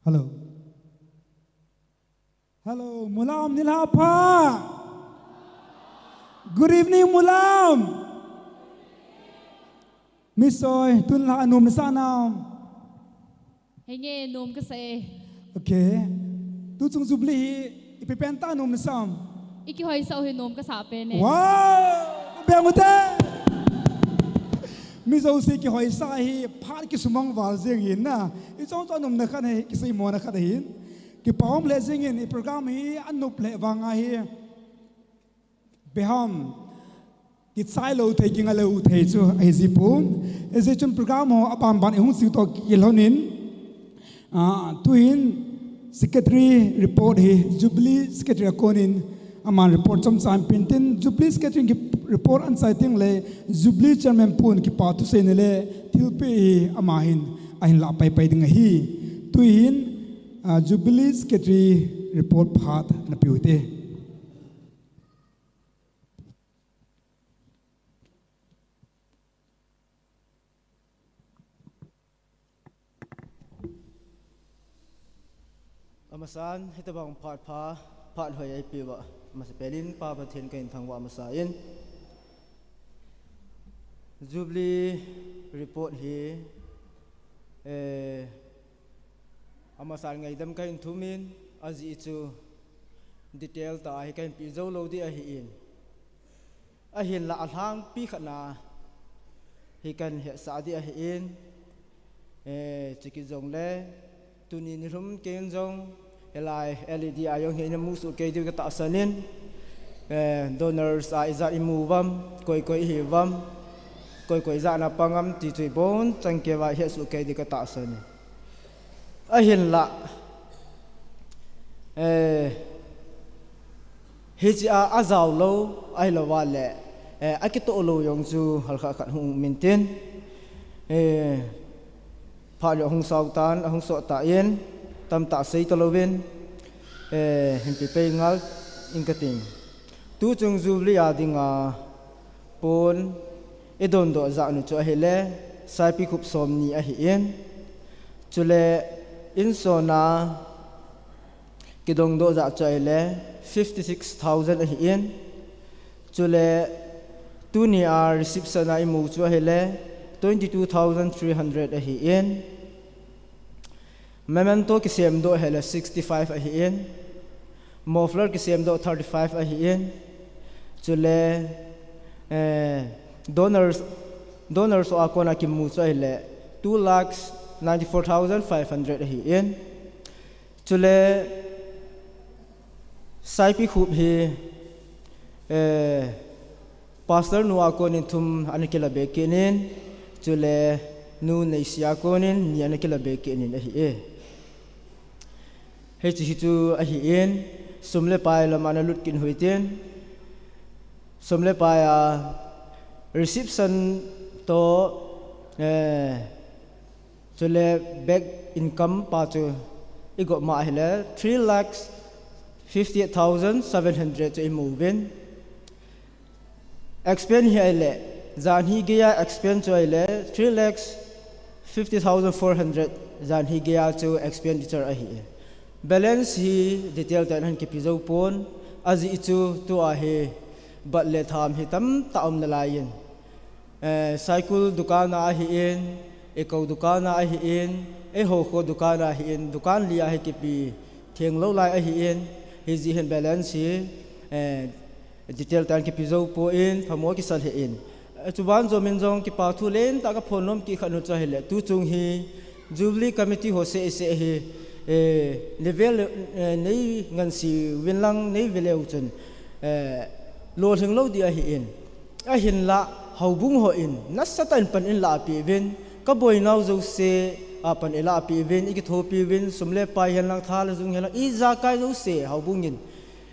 Hello. Hello, Mulam nilhah pha. Good evening, Mulam. Misoi, tun la anum na sa nam. Henge, nom kasa e. Okay. Tuchung Jubilee hi ipi pen tah a nom na sam? I kihoisah u hi nom kasa pen e. Wow! Beng u te. Mi jouse kihoisah hi phat kisumang val jeng hin na. I chong chong nom na khat hi, kisei mo na khat hin. Kipa um le jeng hin, i program hi anop le vang a hi. Beham, kichai lou thei, kinga lou thei chu ahi ji pon. Hijeh chun program ho aban ban i hung sing toh kilhon in, ah, tuhin secretary report hi, Jubilee secretary a konin aman report chomcha ahin pen tin, Jubilee secretary in report ahin chai teng le, Jubilee chairman pon kipa thusei na le thilpeh hi ama hin ahin lah pai pai ding ahi. Tuhin, ah, Jubilee secretary report phat ana pe u hite. Amasan, hitabang phat pha, phat hoi eipeh uva, amasapen in Pa Pathen kahin thangvah masa in. Jubilee report hi, eh, amasan ngaidam kahin thum in, ajeh chu detail tah a hi kahin pe jou lou ding ahi in. Ahinlah alhangpi khat na hi kahin hetsah ding ahi in, eh, chukit jongle, tuni nilhum kei in jong, hilai L E D a jong hi ina mu soh kei diu katahsan in, eh, donors a ijat imu uvam, koi koi ihi uvam, koi koi ijat na pang am ti chu ibon chan kei uva ihet soh kei diu katahsan in. Ahinlah, eh, hiche a ajao lou, ahilou uva le, eh, akitoh lou jong chu halkhat khat hung um in tin, eh, phat jong hung sao tan, ahung sot tan, tamtah sei talou vin, eh, hin pe pei ngal ing kating. Tuchung Jubilee a dinga pon idondoh jat u chu ahile, saipikhup somni ahi in. Chule insona kidongdoh jat chu ahile, fifty six thousand ahi in. Chule tuni a reception a imu chu ahile, twenty two thousand three hundred ahi in. Memento kisemdoh ahile sixty five ahi in. Muffler kisemdoh thirty five ahi in. Chule, eh, donors, donors a kona kimu chu ahile two lakhs ninety four thousand five hundred ahi in. Chule, saipikhup hi, eh, Pastor nu a konin thum ana kila be kit in, chule Nu Neisi a konin ni ana kila be kit in ahi e. Hiche hi chu ahi in, sum le pai lam ana lut kit u hitin, sum le pai a reception toh, eh, chule bank income pa chu igot ma ahile three lakhs fifty eight thousand seven hundred chu imu uvin. Expense hi ahile, janhi geiya expense chu ahile, three lakhs fifty thousand four hundred janhi geiya chu expenditure ahi. Balance hi detail tah in ahin kipe jou pon, ajeh chu tua hi bat le tham hi tamtah um nalai in. Eh, Saikul dukan a ahi in, Eiko dukan a ahi in, eiho kho dukan a ahi in, dukan li a hi kipe theng lou lai ahi in, hijeh hin balance hi, eh, detail tah in kipe jou pon, phamo kisa lheh in. Eh, chuban jom in jong kipa thu lentah kaphonnom kit khat u chu ahile, tuchung hi Jubilee Committee ho seh seh hi, eh, nei ve le, eh, nei ngansi uvin lang nei ve leu chun, eh, lolhing lou ding ahi in. Ahinlah, houbung hon nasatah in pan eilah peh uvin, kaboinau jouse a pan eilah peh uvin, ikithopi uvin, sum le pai hen lang, tha le jung hen lang, ijakai jouse houbung in,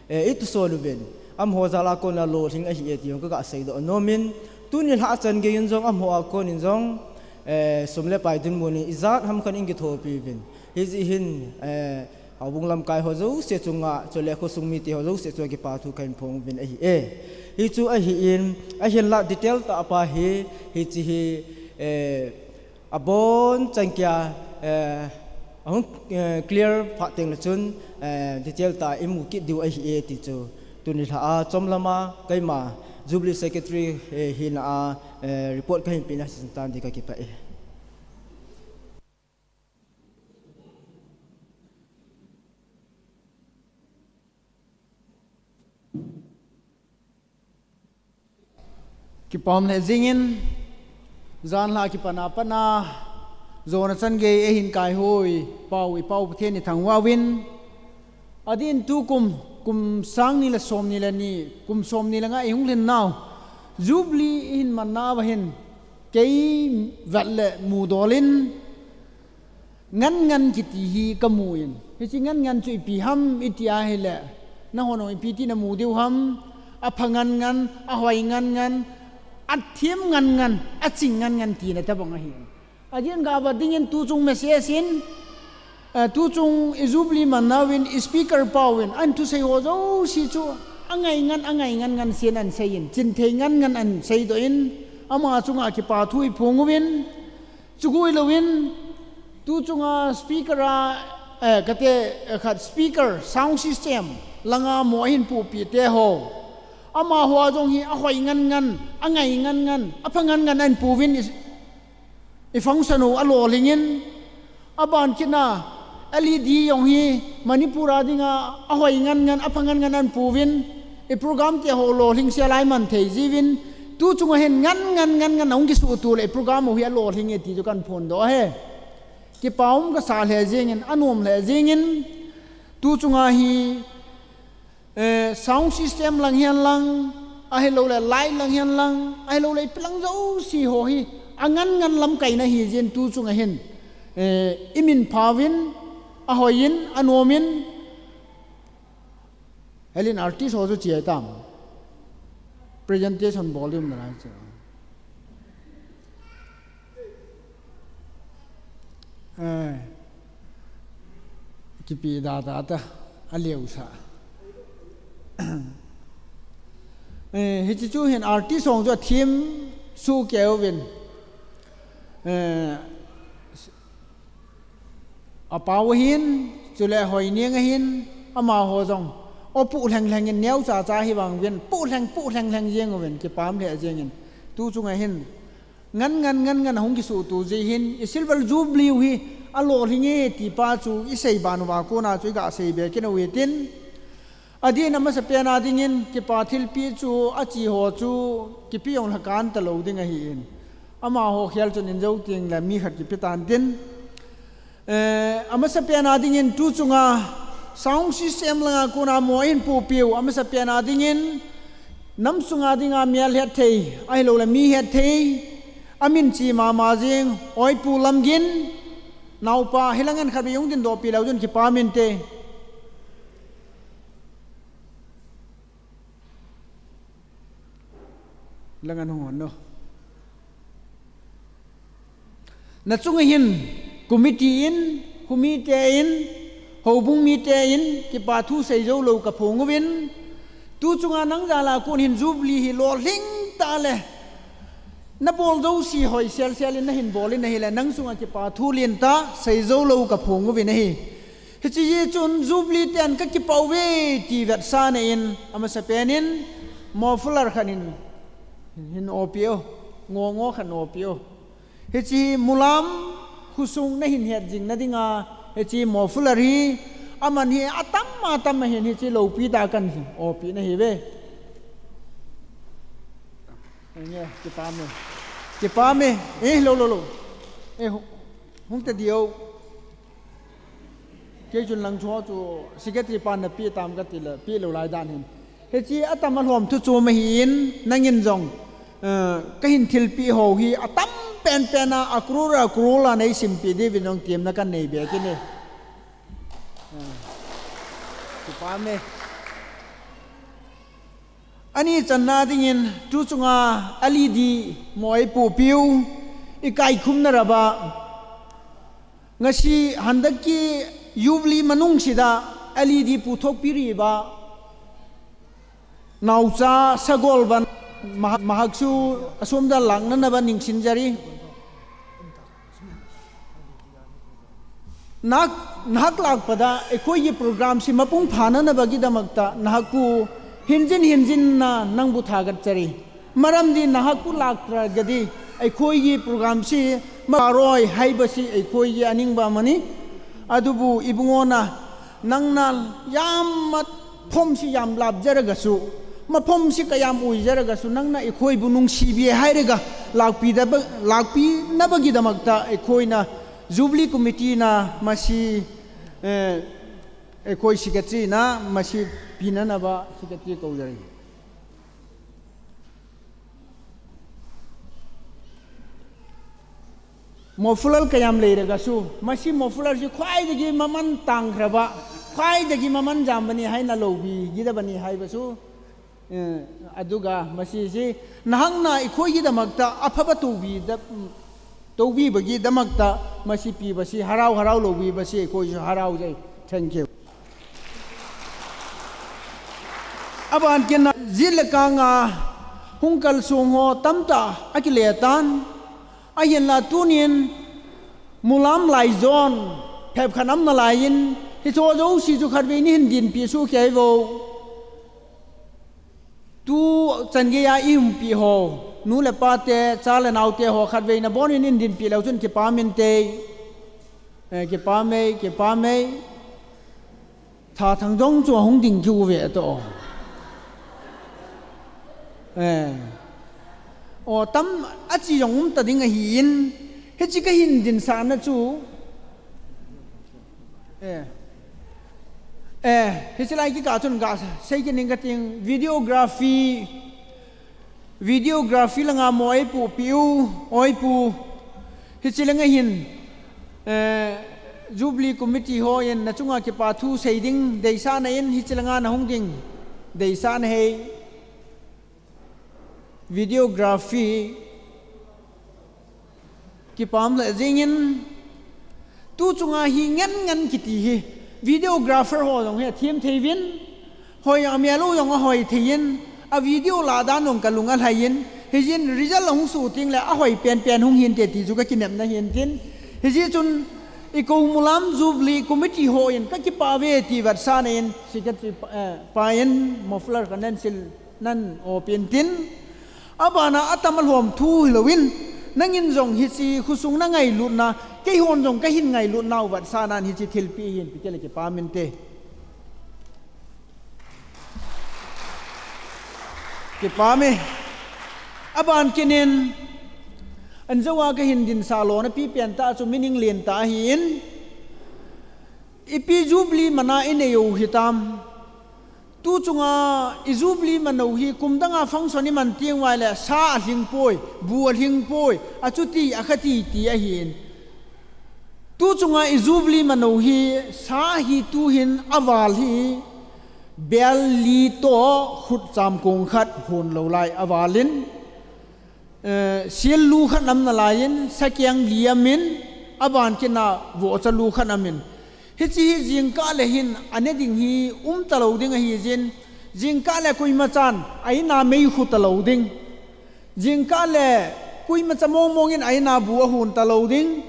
eh, ituson uvin, amaho jal a kona lolhing ahi e ti jong kaga seidoh nom in, tuni lhah chan gei in jong amaho a konin jong, eh, sum le pai dinmun in ijat ham khat in kithopi uvin. Hijeh hin, eh, houbung lamkai ho jouse chunga, chule khosung mite ho jouse chunga kipa thu kahin phong uvin ahi e. Hichu ahi in, ahinlah detail tah pa hi, hiche hi, eh, abonchan kia, eh, Ahung, eh, clear phat teng le chun, eh, detail tah a imu kit diu ahi e ti chu. Tuni lha a chomlam a keima Jubilee Secretary, eh, hina a, eh, report kahin pena hichun tan ding kakipah e. Kipah um lheh jengin, jan lha kipat a pat a, jona chan gei eihin kaihoi pau, i Pau Pathen i thangvah uvin. Adin tukum, kum sang ni le som ni le ni, kum som ni le nga ihung lhin nau Jubilee ihin man nauva hin, kei vet le mudol in, Ngan ngan kiti hi kamu in. Hiche ngan ngan chu ipi ham iti ahile, nahon jong ipi ti namu diu ham, apha ngan ngan, ahoi ngan ngan, athem ngan ngan, aching ngan ngan tina tabang ahi. Ajeh in gava dingin tuchung message in, eh, tuchung i Jubilee man nauvin, i speaker pauvin, ahin thusei ho jouse chu, angai ngan, angai ngan ngan sen ahin seiyin, chinthei ngan ngan ahin seidoh in, ama chunga kipa thu iphong uvin, Chukhu hilouvin, tuchunga speaker a, eh, kate, eh, khat speaker, sound system, langa mo ahin pupi te ho. Amaho a jong hi ahoi ngan ngan, angai ngan ngan, apha ngan ngan ahin puvin i, i function u alolhingin, aban kit na, L E D jong hi Manipur a dinga ahoi ngan ngan, apha ngan ngan ahin puvin, i program te ho lolhing sel a iman thei jiuvin, tuchunga hin ngan ngan ngan ngan ahung kisuhtup le i program u hi alolhing e ti chu kahin phondoh ahi. Kipa um kasah lheh jengin, anom lheh jengin, tuchunga hi, eh, sound system lang hihen lang, ahilouleh light lang hihen lang, ahilouleh ipi lang jouse ho hi, angan ngan lamkaina ahi jeh in tuchunga hin, eh, imin phauvin, ahoiyin, anomin, Helin artist ho chu chie tam. Presentation bol ding um nalai chu. Eh, kipe da da ta, aleo sa. Eh, hiche chu hin artist ho chu athem suh kei uvin. Eh, Apau ahin, chule Hoineng ahin, amaho jong. O puh lheng lheng in neo cha cha hi vang uvin, puh lheng, puh lheng lheng jeng uvin, kipa um lheh jengin. Tuchunga hin, ngan ngan ngan ngan ahung kisuhtup jeh hin, i Silver Jubilee u hi, alolhing e ti pa chu, isei ban uva kona chu, iga sei be kit u hitin. Adin amasapen a dingin kipa thilpeh chu achi ho chu kipe jong lha kan talou ding ahin. Amaho khel chun in jou teng le mi khat kipe tan tin. Eh, amasapen a dingin tuchunga sound system langa kona mo ahin pupiu amasapen a dingin nam sunga dinga mi alhet thei, ahilouleh mi het thei, amin chi mama jing, Oipu Lamgin, naopa, hilang an khat be jong din dohpi leu chun kipa min te. Lang an hung hon no. Na chunga hin, committee in, khomite in, houbung mite in, kipa thu sei jou lou ka phong uvin. Tuchunga nang jal a kon hin Jubilee hi lolhing tah le. Na bol jouse hoi sel sel in na hin bol in ahile, nang chunga kipa thu lentah sei jou lou ka phong uvin ahi. Hiche jeh chun Jubilee ten ka kipah uve ti vetsahna in amasapen in muffler khat in hin opi o, ngo ngo khat in opi o. Hiche hi mulam khosung na hin het jing na dinga, hiche muffler hi aman hi atam atam ahin hiche loupi tah a kan opi na hi ve. Nge, kipa me. Kipa me. Eh, lo, lo, lo. Eh, hu-, hung te dio. Kei chun lang chu chu secretary pan na pe tam ka ti le, pe lou lai dan hin. Hiche atam alhom thu chu ma hin, nangin jong, eh, ka hin thilpeh ho hi atam pen pen a, a crore a crore a nei simpeh diuvin jong temna kan nei be kit e. Eh, kipa me. Ani channa dingin, tuchunga L E D mo eipupiu, i kaikhumna rabah. Ngasi handak ki Jubilee manung sida L E D puthokpi riba. Naocha sagol ban mahak, mahak su asomda lakna na ban ningsin jari. ꯅꯍꯥꯛ, ꯅꯍꯥꯛ ꯂꯥꯛꯄꯗ ꯑꯩꯈꯣꯏꯒꯤ ꯄ꯭ꯔꯣꯒ꯭ꯔꯥꯝꯁꯤ ꯃꯄꯨꯡ ꯐꯥꯅꯅꯕꯒꯤꯗꯃꯛꯇ ꯅꯍꯥꯛꯄꯨ ꯍꯤꯟꯖꯤꯟ ꯍꯤꯟꯖꯤꯟꯅ ꯅꯪꯕꯨ ꯊꯥꯒꯠꯆꯔꯤ꯫ ꯃꯔꯝꯗꯤ ꯅꯍꯥꯛꯄꯨ ꯂꯥꯛꯇ꯭ꯔꯒꯗꯤ ꯑꯩꯈꯣꯏꯒꯤ ꯄ꯭ꯔꯣꯒ꯭ꯔꯥꯝꯁꯤ ꯃꯄꯨꯡ ꯐꯥꯔꯣꯏ ꯍꯥꯏꯕꯁꯤ ꯑꯩꯈꯣꯏꯒꯤ ꯑꯅꯤꯡꯕ ꯑꯃꯅꯤ꯫ ꯑꯗꯨꯕꯨ ꯏꯕꯨꯡꯉꯣꯅ ꯅꯪꯅ ꯌꯥꯝ ꯃꯐꯝꯁꯤ ꯌꯥꯝ ꯂꯥꯞꯆꯔꯒꯁꯨ, ꯃꯐꯝꯁꯤ ꯀꯌꯥꯝ ꯑꯣꯏꯖꯔꯒꯁꯨ, ꯅꯪꯅ ꯑꯩꯈꯣꯏꯕꯨ ꯅꯨꯡꯁꯤꯕꯤ ꯍꯥꯏꯔꯒ ꯂꯥꯛꯄꯤꯗꯕ-, ꯂꯥꯛꯄꯤꯅꯕꯒꯤꯗꯃꯛꯇ ꯑꯩꯈꯣꯏꯅ ꯖꯨꯕꯤꯂꯤ ꯀꯃꯤꯇꯤꯅ ꯃꯁꯤ, ꯑꯦ, ꯑꯩꯈꯣꯏ ꯁꯦꯀ꯭ꯔꯦꯇꯔꯤꯅ ꯃꯁꯤ ꯄꯤꯅꯅꯕ ꯁꯦꯀ꯭ꯔꯦꯇꯔꯤ ꯀꯧꯖꯔꯤ꯫ ꯃꯣꯐꯂꯔ ꯀꯌꯥꯝ ꯂꯩꯔꯒꯁꯨ, ꯃꯁꯤ ꯃꯣꯐꯂꯔꯁꯤ ꯈ꯭ꯋꯥꯏꯗꯒꯤ ꯃꯃꯜ ꯇꯥꯡꯈ꯭ꯔꯕ, ꯈ꯭ꯋꯥꯏꯗꯒꯤ ꯃꯃꯜ ꯌꯥꯝꯕꯅꯤ ꯍꯥꯏꯅ ꯂꯧꯕꯤꯒꯗꯕꯅꯤ ꯍꯥꯏꯕꯁꯨ, ꯑꯦ, ꯑꯗꯨꯒ ꯃꯁꯤꯁꯤ ꯅꯍꯥꯛꯅ ꯑꯩꯈꯣꯏꯒꯤꯗꯃꯛꯇ ꯑꯐꯕ ꯇꯧꯕꯤꯗ-, ꯇꯧꯕꯤꯕꯒꯤꯗꯃꯛꯇ ꯃꯁꯤ ꯄꯤꯕꯁꯤ, ꯍꯔꯥꯎ ꯍꯔꯥꯎ ꯂꯧꯕꯤꯕꯁꯤ ꯑꯩꯈꯣꯏꯁꯨ ꯍꯔꯥꯎꯖꯩ꯫ Thank you. Aban kina jilakanga hung kalsung ho tamtah akile tan. Ahinla tunin Mulam Laijon phep khat um nalaiyin, hicho jouse chu khatvei nahin dinpi soh kei vo. Tu changeiya i umpi ho, nu le pa te, cha le nao te ho khatvei nabonun nahin dinpi leu chun kipah inte. Eh, kipah e, kipah e. Thathang jong chu ahung ding kiu ve to. Eh. O, tam achi jong um ta ding ahin. Hiche kahin dinsahna chu. Eh. Eh, hiche lai kikah chun gasei kit ning kating, videography, videography langa mo eipu piu, oipu. Hiche langa hin, eh, Jubilee Committee hon nachunga kipathu sei ding deisahna in hiche langa nahung ding deisahna hi. Videography kipah le jingin, tu chunga hi ngen ngen kiti hi, videographer ho jong hi athem thei uvin, hoi a melu jong ahoi thei in, a video lah dan jong kalung alhai in, hijeh in result ahung soh teng le ahoi pen pen hung hinte ti chu kakinepna hin tin, hijeh chun i Komulam Jubilee Committee hon kakipah uve ti vetsahna in, secretary pa, eh, pa in muffler kahin sil nan opin tin, abana atam alhom thu hilouvin, nangin jong hiche khosung nangailutna, keihon jong kahin ngailutna u vetsahnan hiche thilpeh hin pe kit le kipah inte. Kipah e. Aban kinin, anjoa kahin dinsah lona pi pen tah chu meaning lentah ahin, ipi Jubilee mana inei u hitam. Tu chunga i Jubilee man u hi kum danga function iman teng uva le sa alhing poi, bu alhing poi, achuti akhati ti ahin. Tu chunga i Jubilee man u hi sa hi tuhin aval hi bel li toh khut cham kong khat hon lou lai aval in. Eh, sil lu khat um nalaiyin, sakeng li amin, aban kina vohcha lu khat amin. Hiche hi jingkah le hin, ane ding hi um talou ding ahi jin, jingkah le koima chan, a in a mei khu talou ding. Jingkah le koima cha mong mong in a in a bu ahon talou ding.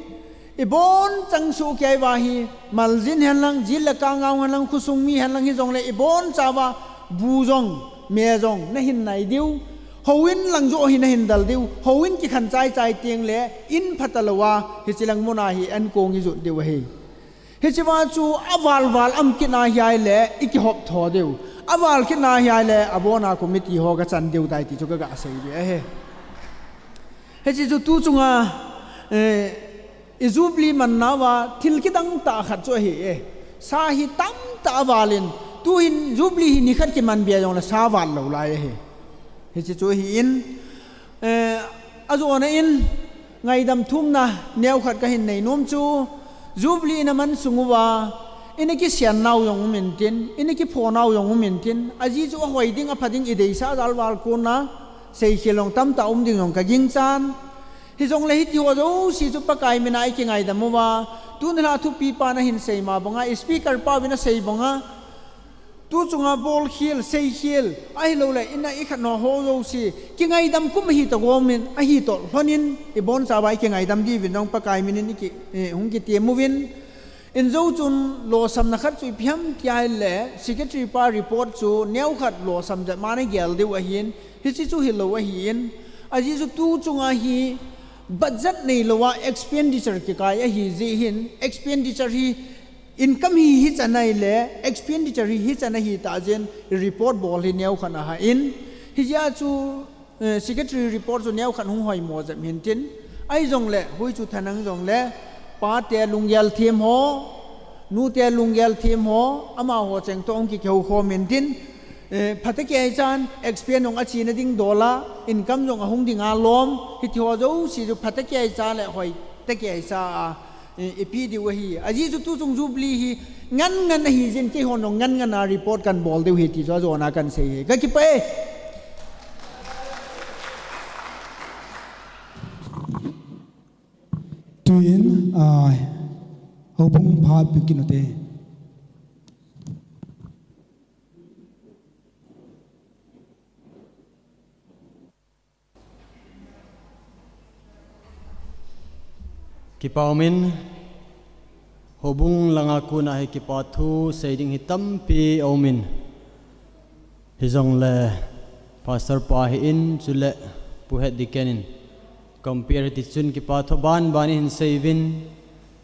I bonchauva hi, maljin hen lang, jil le kangau hen lang, khosung mi hen lang hijongle, i bonchauva bu jong, me jong, nahin nai diu. Houin lang joh hi nahin del diu. Houin kikhen chai chai teng le, in pha talou a, hiche lang muna hi, an kong i jot diu ahi. Hichea chu aval val um kit na hile, i kihop tho diu. Aval kit na hile, abona committee ho kachan diu tai ti chu kaga sei be ahi. Hiche chu tu chunga, eh, i Jubilee man nauva thil kidang tah khat chu ahi e. Sa hi tamtah aval in, tuhin Jubilee hi nikhat kiman be jongle sa val lou lai ahi. Hiche chu ahin, eh, ajona in ngaidam thumna neokhat kahin nei nom chu, Jubilee ina man sung uva, ina kisian nau jong um intin, ina kipho nau jong um intin, ajeh chu ahoi ding, apha ding, i deisah jal val kona, seikhel jong tamtah um ding jong kagingchan. Hijongle hiti ho jouse chu Pakai mina i kingaidam uva, tuni la thupi pa nahin sei ma banga, i speaker pa vin asei banga, tu chunga bolkhel, seikhel, ahilouleh, ina i khat no ho jouse, kingaidam kum ahi ta gomin, ahi toh lhonin, i bonchauva i kingaidam diuvin jong Pakai minin i ki, eh, hung kitem uvin, Injo chun losamna khat chu ipi ham tia ahile, secretary pa report chu neokhat losam jat ma ana gel diu ahin, hiche chu hilou ahin, ajeh chu tu chunga hi budget neilouva expenditure kikai ahi jeh hin, expenditure hi income hi hichan ahile, expenditure hi hichan ahi tah jeh in report bol hi neokhat ana hah in, hijeh a chu, eh, secretary report chu neokhat hung hoimo jep hintin, ahijongle, hui chu thanang jongle, pate lunggel them ho, nute lunggel them ho, amaho cheng toh hung kikihou khom intin, eh, phatah kei chan, expense jong achena ding dol a, income jong ahung ding a lom, hitiho jouse chu phatah kei cha le hoitah kei cha a, eh, ipi diu ahi. Ajeh chu tu chung Jubilee hi ngan ngan ahi jeh in keihon jong ngan ngan a report kan bol diu ahi ti chu ajona kan sei ahi. Kakipah e. Tuin, ah, houbung phat pi kit ute. Kipa umin, houbung langa kona hi kipa thu sei ding hi tampi aumin. Hijongle, Pastor pa hin chule Pu Head Deacon in compare hitichun kipa thu banban ihin sei uvin.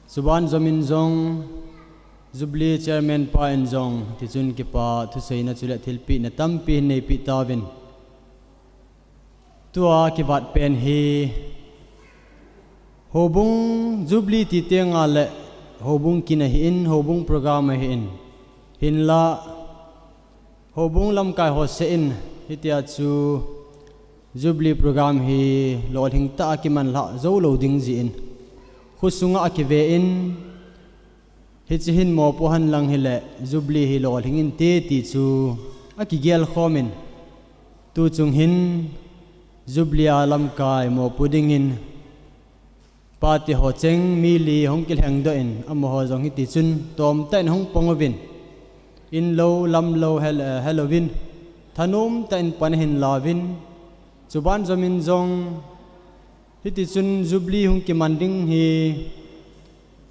Chuban jomin jong, Jubilee Chairman pa in jong, hitichun kipa thuseina chule thilpehna tampi hin neipeh tauvin. Tua kivat pen hi, houbung Jubilee ti tengle, houbung kin ahin, houbung program ahin. Hinla, houbung lamkai ho seh in, hitia chu Jubilee program hi lolhing tah a kimanlhah jou lou ding jeh in, khosunga akive in, hiche hin mopo henlang hile, Jubilee hi lolhing inte ti chu akigel khom in, tu chung hin Jubilee a lamkai mopo dingin, pate ho cheng mi li hung kilhengdoh in, amaho jong hitichun tomtah in hung pang uvin, in lou, lam lou, hel-, eh, helouvin, thanom tah in pan ahin lauvin, chuban jomin jong, hitichun Jubilee hung kiman ding hi,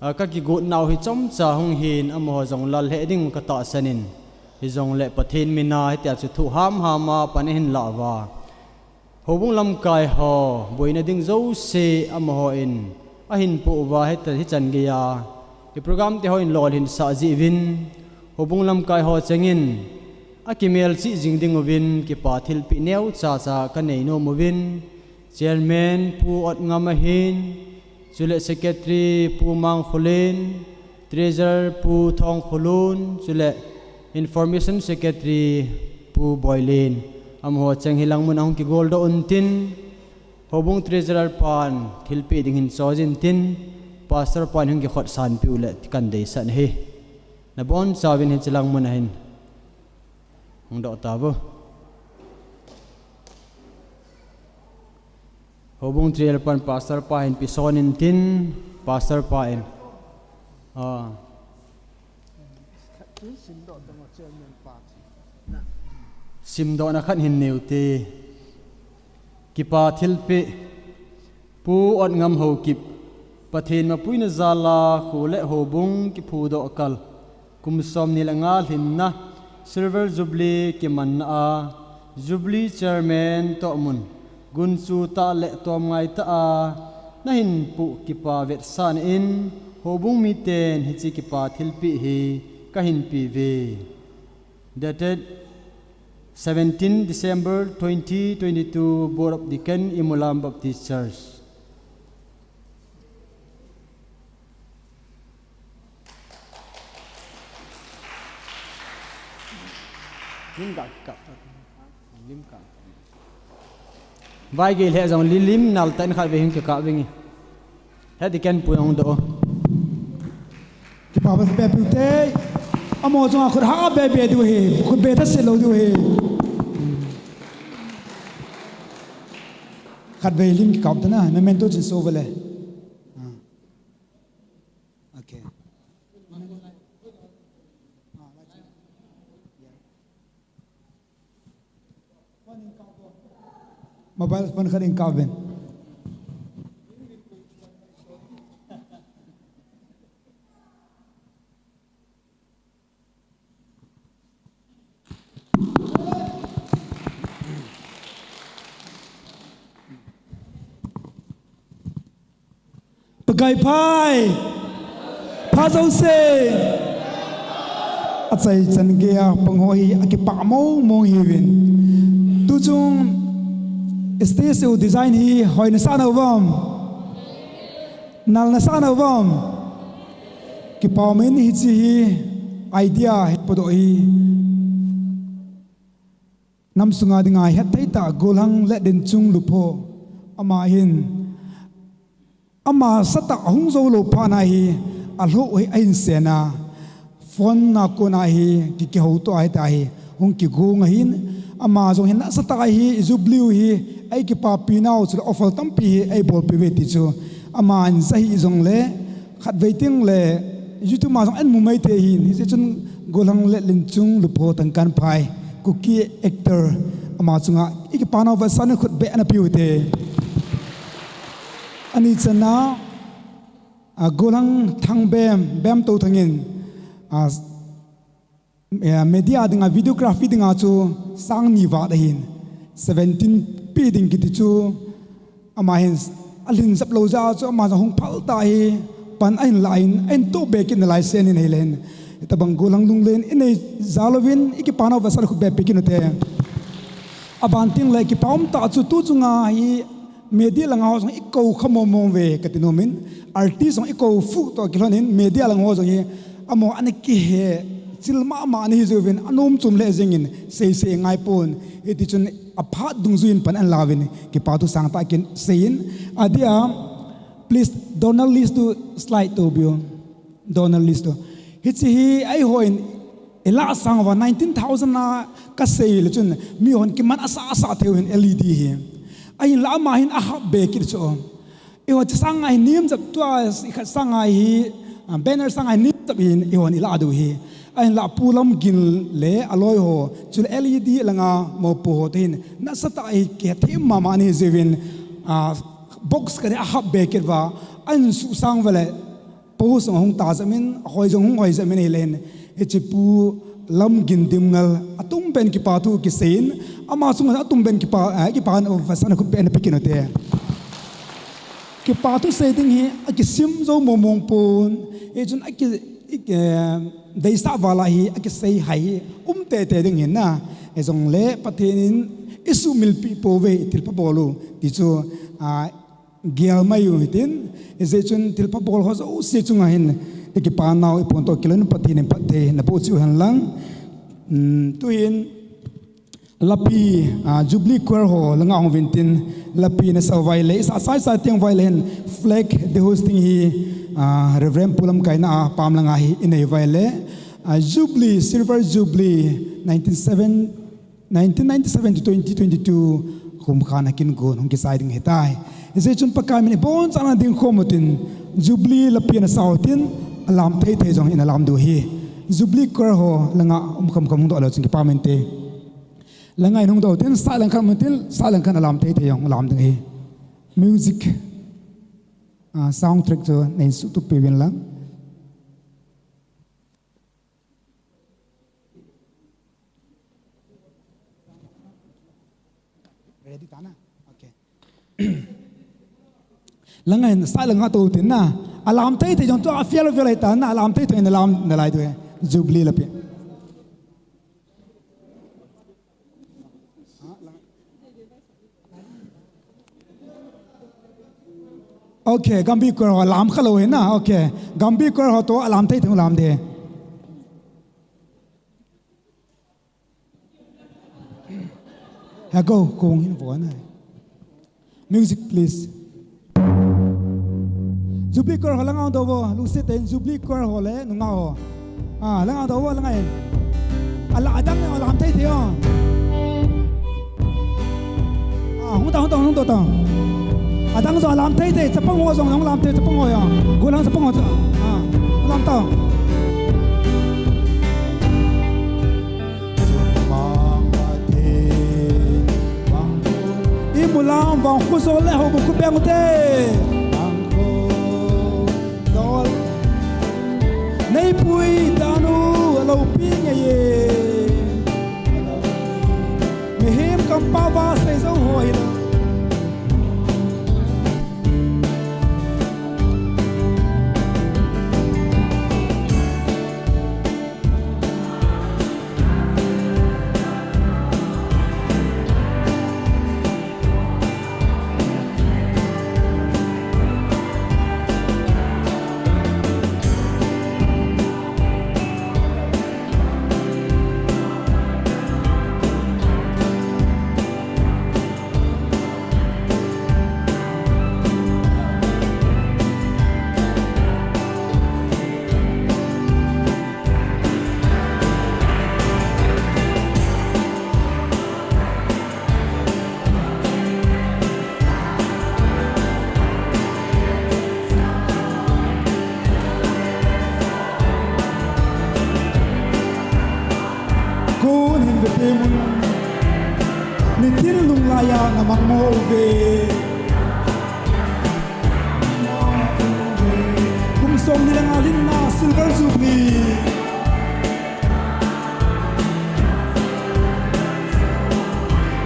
a, kakigot nau hi chomcha hung hin, amaho jong lal lheh ding katahsan in, hijongle Pathen mina hitia chu thu hamham a pan ahin lah uva, houbung lamkai ho boina ding jouse amaho in ahin poh uva, hita hichan geiya i program te ho in lolhinsah jeh uvin, houbung lamkai ho chengin akimelchih jing ding uvin kipa thilpeh neocha cha kanei nom uvin, Chairman Pu Otngam ahin, chule Secretary Pu Mangkholen, Treasurer Pu Thongkholun, chule Information Secretary Pu Boilen, amaho cheng hi langmun a hung kigoldoh untin, houbung Treasurer pan thilpeh ding hin choi jin tin, Pastor pan hung kikhotsan peh u le ti kan deisah ahi. Nabonchauvin hiche langmun a hin hungdoh tauvo. Houbung Treasurer pan Pastor pa hin peson intin, Pastor pa in, ah, simdohna khat hin nei ute. Kipa thilpeh, Pu Otngam Haokip, Pathen mapuina jal a kho le houbung kiphudoh kal, kum somni le nga lhinna, Silver Jubilee kimanna a, Jubilee Chairman tohmun, gunchu tah le tomngai tah a nahin poh kipa vetsahna in, houbung miten hiche kipa thilpeh hi kahin peuve. Dated seventeen December twenty twenty-two, Board of Deacon, Imulam Baptist Church. Vaigei lheh jong li lim nal tah in khatvei hung kikah vinge. Head Deacon pu hung doh. Kipa bep bep ute. Amaho chunga khut ha bep bep diu ahi. Khut be tha se lou diu ahi. Khatvei lim kikah tana, memento chin so vale. Ah. Okay. Mobile phone khat in kah uvin. Kai phai. Pha jouse. Achaichan geiya pang ho hi akipah mong mong hiuvin. Tuchung stage u design hi hoina sa nau vem? Nalna sa nau vem? Kipa umin, hiche hi idea hi podoh hi. Nam sunga dinga hetthei tah Golhang Letlinchung Lupho. Ama hin, ama satah hung jou lou phat na hi, alhoh hi ahin sen a. Phone a kona hi, ki, kihouto ahi ta hi, hung kigong ahin. Ama jong hin nasatah hi, Jubilee u hi, eikipapi nau chule offer tampi hi eibolpeh uve ti chu. Ama in ja hih jongle, khatvei teng le, YouTube ma jong ahin mu mai thei hin, hijeh chun Golhang Letlinchung Lupho Tangkanphai, Kuki actor, ama chunga ikipa nau vetsahna khut beh ana peh u hite. Ani channa, a, Golhang Thangbem, Bemtouthang in, a, eh, media dinga, videography dinga chu sang ni vat ahin, seventeen pe ding kiti chu, ama hin alhin jep lou jeh a chu ama jong hung phal tah hi pan ahin la in, ahin toh be kit nalai sen in ahile hin. Hitobang Golhang lunglen inei jal uvin, ikipa nau vetsahna khut beh peh kit u hite. Aban teng le kipa um tah chu tuchunga hi media langa ho jong ikou kha mong mong uve kati nom in, artist jong ikou fuh toh kilhon in media lang ho jong hi amaho ana kihe chil mama ana hi jiuvin, anom chom lheh jeng in sei sei ngai pon. Hiti chun aphat dungjuiyin pan ana la uvin, kipa thu sangtah kin sei in, adeh a, please, Donald List to slide to view. Donald List to. Hiche hi eihon ilah sang uva nineteen thousand a kasei le chun mihon kiman asah asah thei u hin L E D hi. Ahinla ama hin ahap be kit chu. Eiho hiche sanga hi nem jep tua ikhat sanga hi, ah, banner sanga hi nem jep hin eihon ilah diu hi. Ahinla Pu Lamgin le aloi ho, chule L E D langa mopo ho te hin nasatah hi kithim mama ana hi jiuvin, ah, box khat hi ahap be kit uva, ahin suhsang uva le, post jong hung ta jep in, ahoi jong hung hoi jep in ahile hin, hiche Pu Lamgin Dimngal atum pen kipa thu kisei in, ama chunga atum pen kipa, eh, kipa nau vetsahna khut beh ana peh kit u hite. Kipa thu sei ding hi akisim jou mong mong pon, hichun aki, i, eh, deisah val a hi akisei hai hi um tei tei ding ahin na, hijongle Pathen in isuhmil peh pouve, thilpha bol u ti chu, ah, gel mai u hitin, hijeh chun thilpha bol ho jouse chunga hin ikipa nau iphondoh kilhon in Pathen in phatthei naboh cheh u hen lang. Um, tuhin Lapi, ah, Jubilee Choir ho langa hung uvin tin, Lapi nasah uva ahile, isah sai sai teng uva ahile hin flag dehosting hi, ah, Reverend Pu Lamkaina a pam langa hi inei uva ahile, ah, Jubilee, Silver Jubilee, nineteen seven, nineteen ninety-seven to twenty twenty-two kum khan a kin gon hung kisai ding ahitai. Hijeh chun Pakai min in ibonchauvin ding khom utin, Jubilee Lapi nasah utin, alam thei thei jong ina lam diu ahi. Jubilee Choir ho langa um kham kham hung doh leu chun kipa min te. Langa in hung doh utin, sah lang khan um utin, sah lang khan alam thei thei jong lam ding ahi. Music, ah, sound track chu nei suhtup peh uvin lang. Ready ta na? Okay. Langa in sah langa tou tin na. Alam thei thei jong tua fiel fiel ta na. Alam thei thei na lam nalai tu e. Jubilee Lapi. Okay, Gambih Choir ho lam kha lou ahi na. Okay, Gambih Choir ho toh alam thei thei lam ding. Ha, go, kong hin vo na. Music, please. Jubilee Choir ho langa doh vo, lungset tah in Jubilee Choir ho le nungah ho. Ah, langa doh vo, langa in. Ala, adang ne, alam thei thei o. Ah, hung ta, hung ta, hung ta, ta. Adang jong alam thei thei, chapang ho jong, hung lam thei, chapang ho jong. Golang chapang ho jong. Ah, lam ta. Imulam vang khu jol le ho bu khu peng te. Nei pui danu lo pi nge ye. Mihem kampao va sei jo ho hi. Kon hin ve temun, nitin lunglaiya na mangmo uve. Kum somni le nga lhinna Silver Jubilee.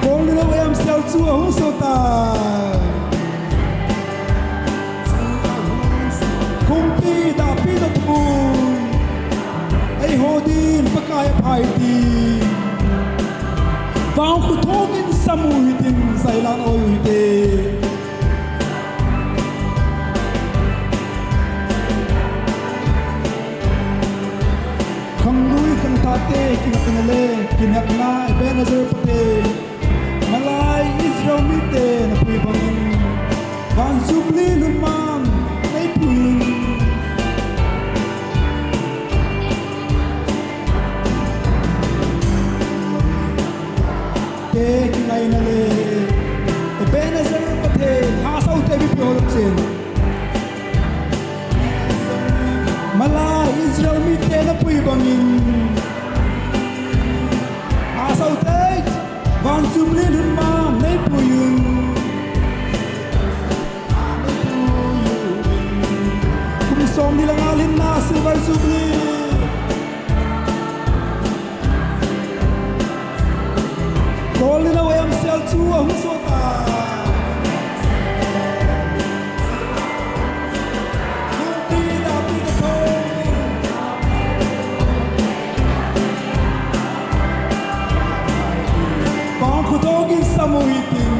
Kol le lou M C L chu ahung so tai. Kumpi dahpi na thum. Eiho din Pakai aphai tin. Vangkho thong in sam u hitin, jailan oi u hite. Khanglui khangthah te kingaina le kinepna Ebenezer Pathen. Malai Israel mite na pui bangin, van Jubilee lhun man nei pui un. Te kingaina le Ebenezer Pathen, hahsa u te, mipi ho lungset in. Malai Israel mite na pui bangin, hahsa u te, van Jubilee lhun man nei pui un. Kum somni le nga lhinna Silver Jubilee. Kol le lou M C L chu ahung so tai. Kumpi dahpi na thum. Vangkho thong in sam u hitin.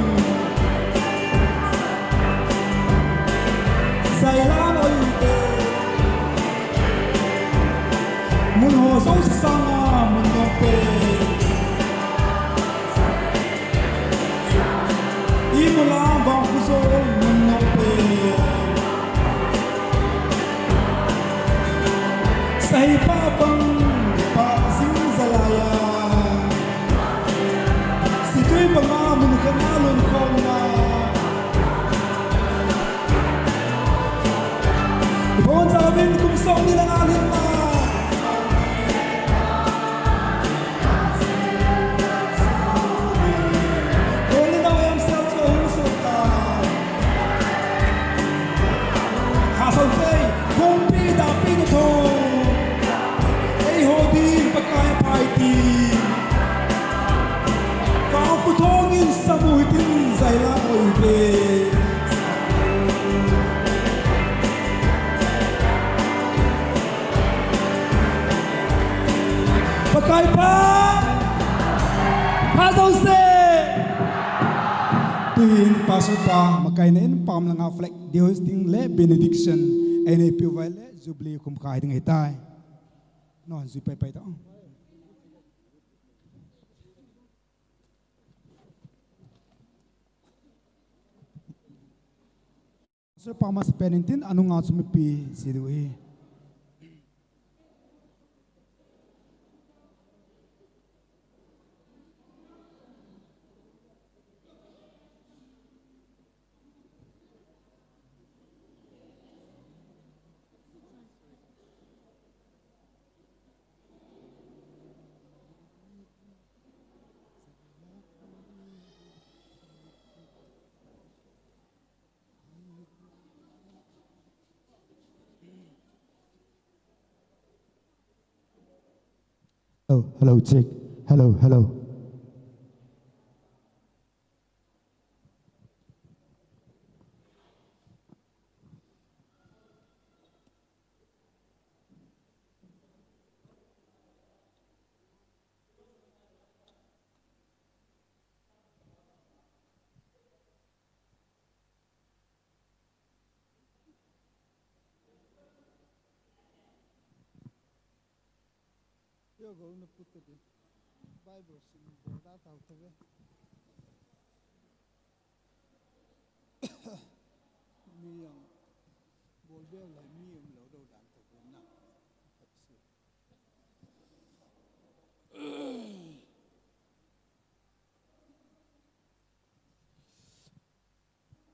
Jailan oi u hite. Mun ho jouse sanga mun nom pen. Imalam vangkho jol mun nom pen. Sahi pha pang pha jing jalai a. Situi panga mun khat a lhun khom na. Ibon jamin kum somni le nga lhinna. Kol le lou M C L chu ahung so tai. Hahsa u te, kumpi dahpi na thum. Eiho din Pakai aphai tin. Vangkho thong in sam u hitin, jailan oi u hite. Pakai pha, pha jouse. Tuhin Pastor pa makaina in pam langa flag hoisting le benediction einei peh u vai le Jubilee khum kha hiding ahitai. Nahon jui pai pai tao. Pastor pa masapen in tin, anunga chu mipi che diu ahi. Hello, hello, check. Hello, hello. Yo go na put to the Bible sim border tao to ve. Mi yang bol bel lai mi yang lo do dan to ve na.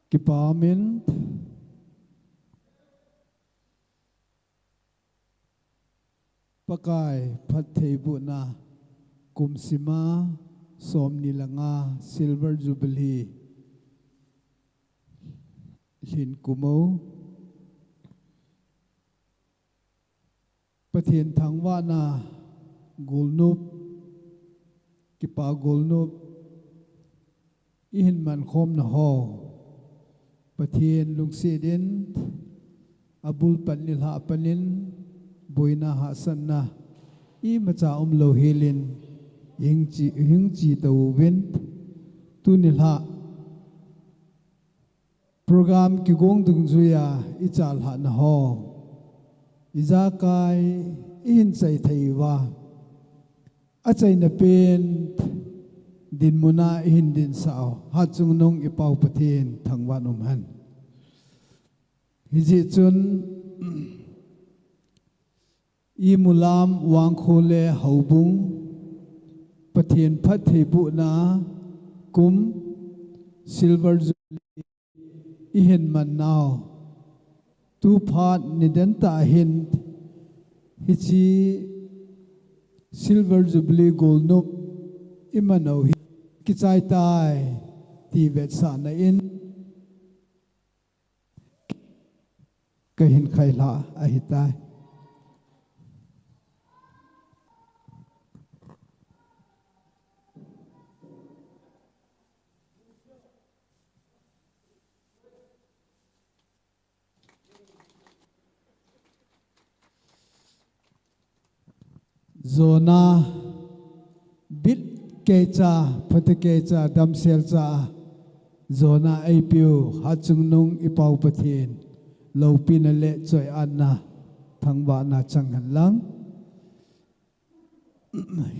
Kipa min. Pakai phattheibohna Kum sima somni le nga Silver Jubilee lhin kum o. Pathen thangvahna golnop, kipa golnop, ihin mankhomna ho, Pathen lungset in, abul pan nilhah panin, boina hahsatna imacha umlou helin, ihung che, ihung che tauvin, tu nilhah program kigong dungjuia ichalhahna ho, ijakai ihin chai thei uva, achaina pen dinmuna ihin dinsah u Hatchungnung iPau Pathen thangvah in umhen. Hijeh chun imulam Vangkho le houbung Pathen phattheibohna kum Silver Jubilee ihin mannau, tu phat nidan tah hin hiche Silver Jubilee golnop iman u hi kichai tai ti vetsahna in kahin khailhah ahitai. Jona bit keicha, phatthei keicha, damsel cha, Jona eipeu Hatchungnung iPau Pathen loupina le choi-atna, thangvahna chang henlang.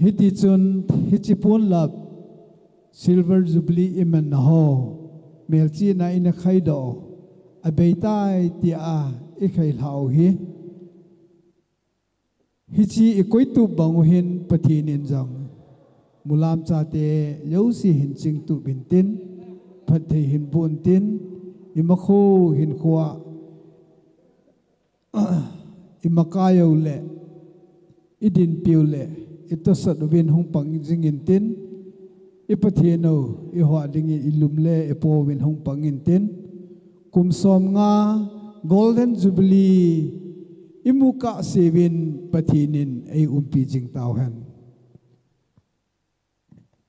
Hitichun hiche ponlap Silver Jubilee imanna ho, melchihna ina khaidoh u abeitai tia ikhailhah u hi, hiche ikoitup bang u hin Pathen in jong mulam chate jouse hin chingtup intin, phatthei hin boh intin, imakho hinkhoa imakai u le, idinpiu le, itosot uvin hung pang jing intin, iPathen u, ihuhhing dingin ilum le ipo uvin hung pang intin, kum somnga Golden Jubilee imu kahse uvin Pathen in eiumpi jing tauhen.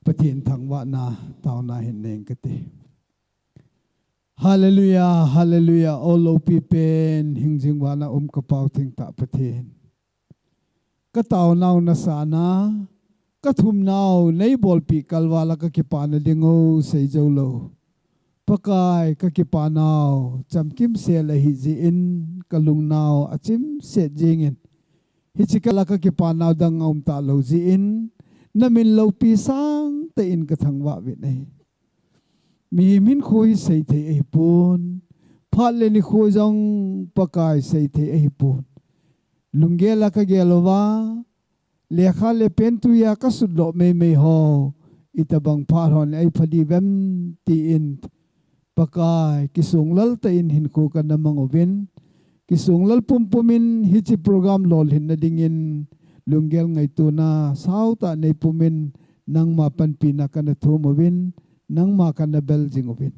Pathen thangvahna taona hin neng kate. Hallelujah, hallelujah. O loupi pen, hingjing vana um ka Pau thengtah Pathen. Ka taonau nasana, ka thumnau neibolpeh kalval a ka kipana ding u seijou lou. Pakai ka kipanau, chamkimsel ahi jeh in, ka lungnau achimset jingin. Hiche kal a ka kipanau dang aum talou jeh in, na min loupi sangtah in ka thangvah uvin ahi. Mihem hinkho hi seithei ahipon, phat le nikho jong Pakai seithei ahipon. Lunggel a ka gel uva, lekha le pentui a ka sutdoh meimei ho, itobang phat hon eipha diu vem tin, Pakai, kisonglal tah in hinkho kana mang uvin, kisonglal pumpum in hiche program lolhinna dingin, lunggel ngaitona sautah neipum in, nangma panpina kana thum uvin, nangma kana bel jing uvin.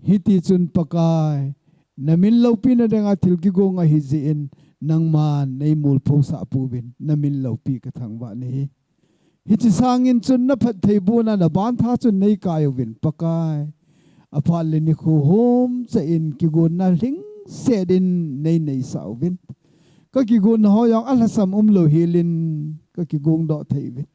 Hitichun Pakai, na min loupina dinga thil kigong ahi jeh in, nangman neimolphosah pouvin, na min loupi ka thangvah nahi. Hiche sangin chun na phattheibohna na bantha chun neikai uvin Pakai. Aphat le nikho homcha in kigonna lhingset in neineisah uvin. Ka kigonna ho jong alhasam umlou helin ka kigongdoh thei uvin.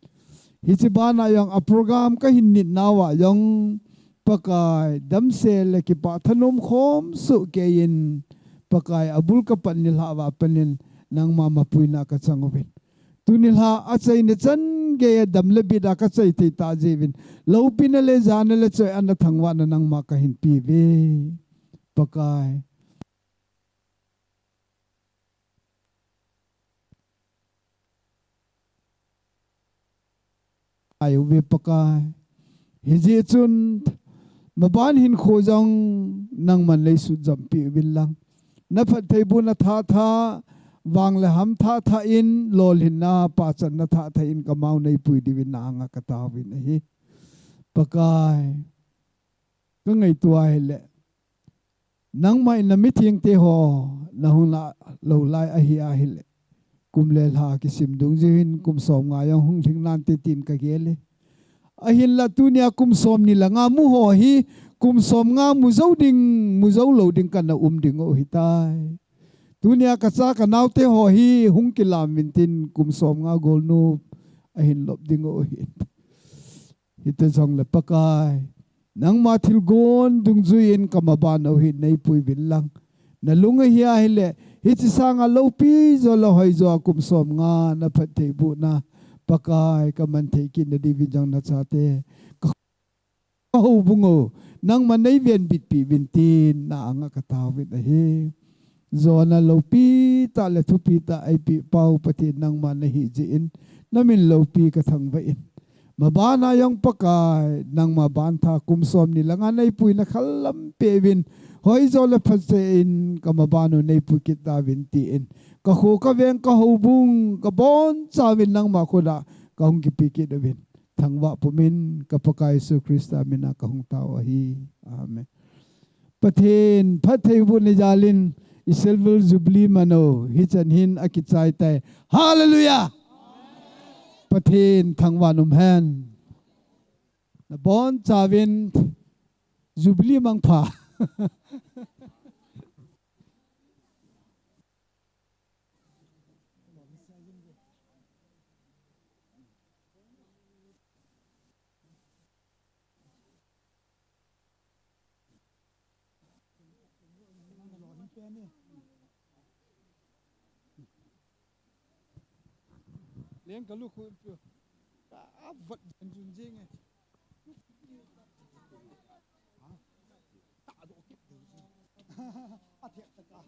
Hiche bana jong a program kahin nitnauva jong Pakai, damsel le kipah thanom khom sohkei in, Pakai, abul kapan nilhah uva panin, nangma mapuina kachang uvin. Tuni nilhah achaina chan geiya dam le bit a kachai thei tah jeh uvin, loupina le jana le choi-atna thangvahna nangma kahin pe uve. Pakai. Ai uve Pakai. Hijeh chun, maban hinkho jong nangman neisut jompi uvin lang. Na phattheibohna thatha, vang le ham thah thah in, lolhinna pachatna thah thah in kamau neipui diuvin na anga kataovin ahi. Pakai, ka ngaito ahile, nangma in na mithengte ho na hung lah lou lai ahi ahile, kum le lha kisim dungjuiyin kum som nga jong hung lhing nante tin ka gel e. Ahinla tunia kum som ni le nga mu ho hi kum som nga mu jou ding, mu jou lou ding kana um ding u ahitai. Tunia ka cha ka naote ho hi hung kilam uvin tin kum som nga golnop ahin lop ding u ahi. Hiti jongle Pakai, nangma thilgon dungjuiyin ka maban u hi neipui uvin lang. Na lung ahi ahile, hiche sanga loupi jo le hoijo a kum som nga na phattheibohna, Pakai, ka man thei kit na diuvin jong na chate ka houbung u nangma nei venbitpi uvin tin na anga kataovin ahi. Jona loupi tah le thupi tah eipeh pau Pathen nangma nahi jeh in, na min loupi ka thangvah in. Maban a jong Pakai, nangma bantha kum som ni le nga neipuina khallam peh uvin, hoijo le phatseh in ka maban u neipui kit tauvin tin, ka kho ka veng ka houbung ka boncha uvin nangma khut a ka hung kipe kit uvin. Thangvah pumin ka Pakai Jesu Christa mina ka hung tao ahi. Amen. Pathen phattheibohna jalin i Silver Jubilee man u hichan hin akichai tai. Hallelujah! Pathen thangvah in umhen. Na boncha uvin Jubilee mangpha. Leng ka lukhu in piu. Ka vat jen jun jing e. Ha? Ta do kit de. A thek ta ka.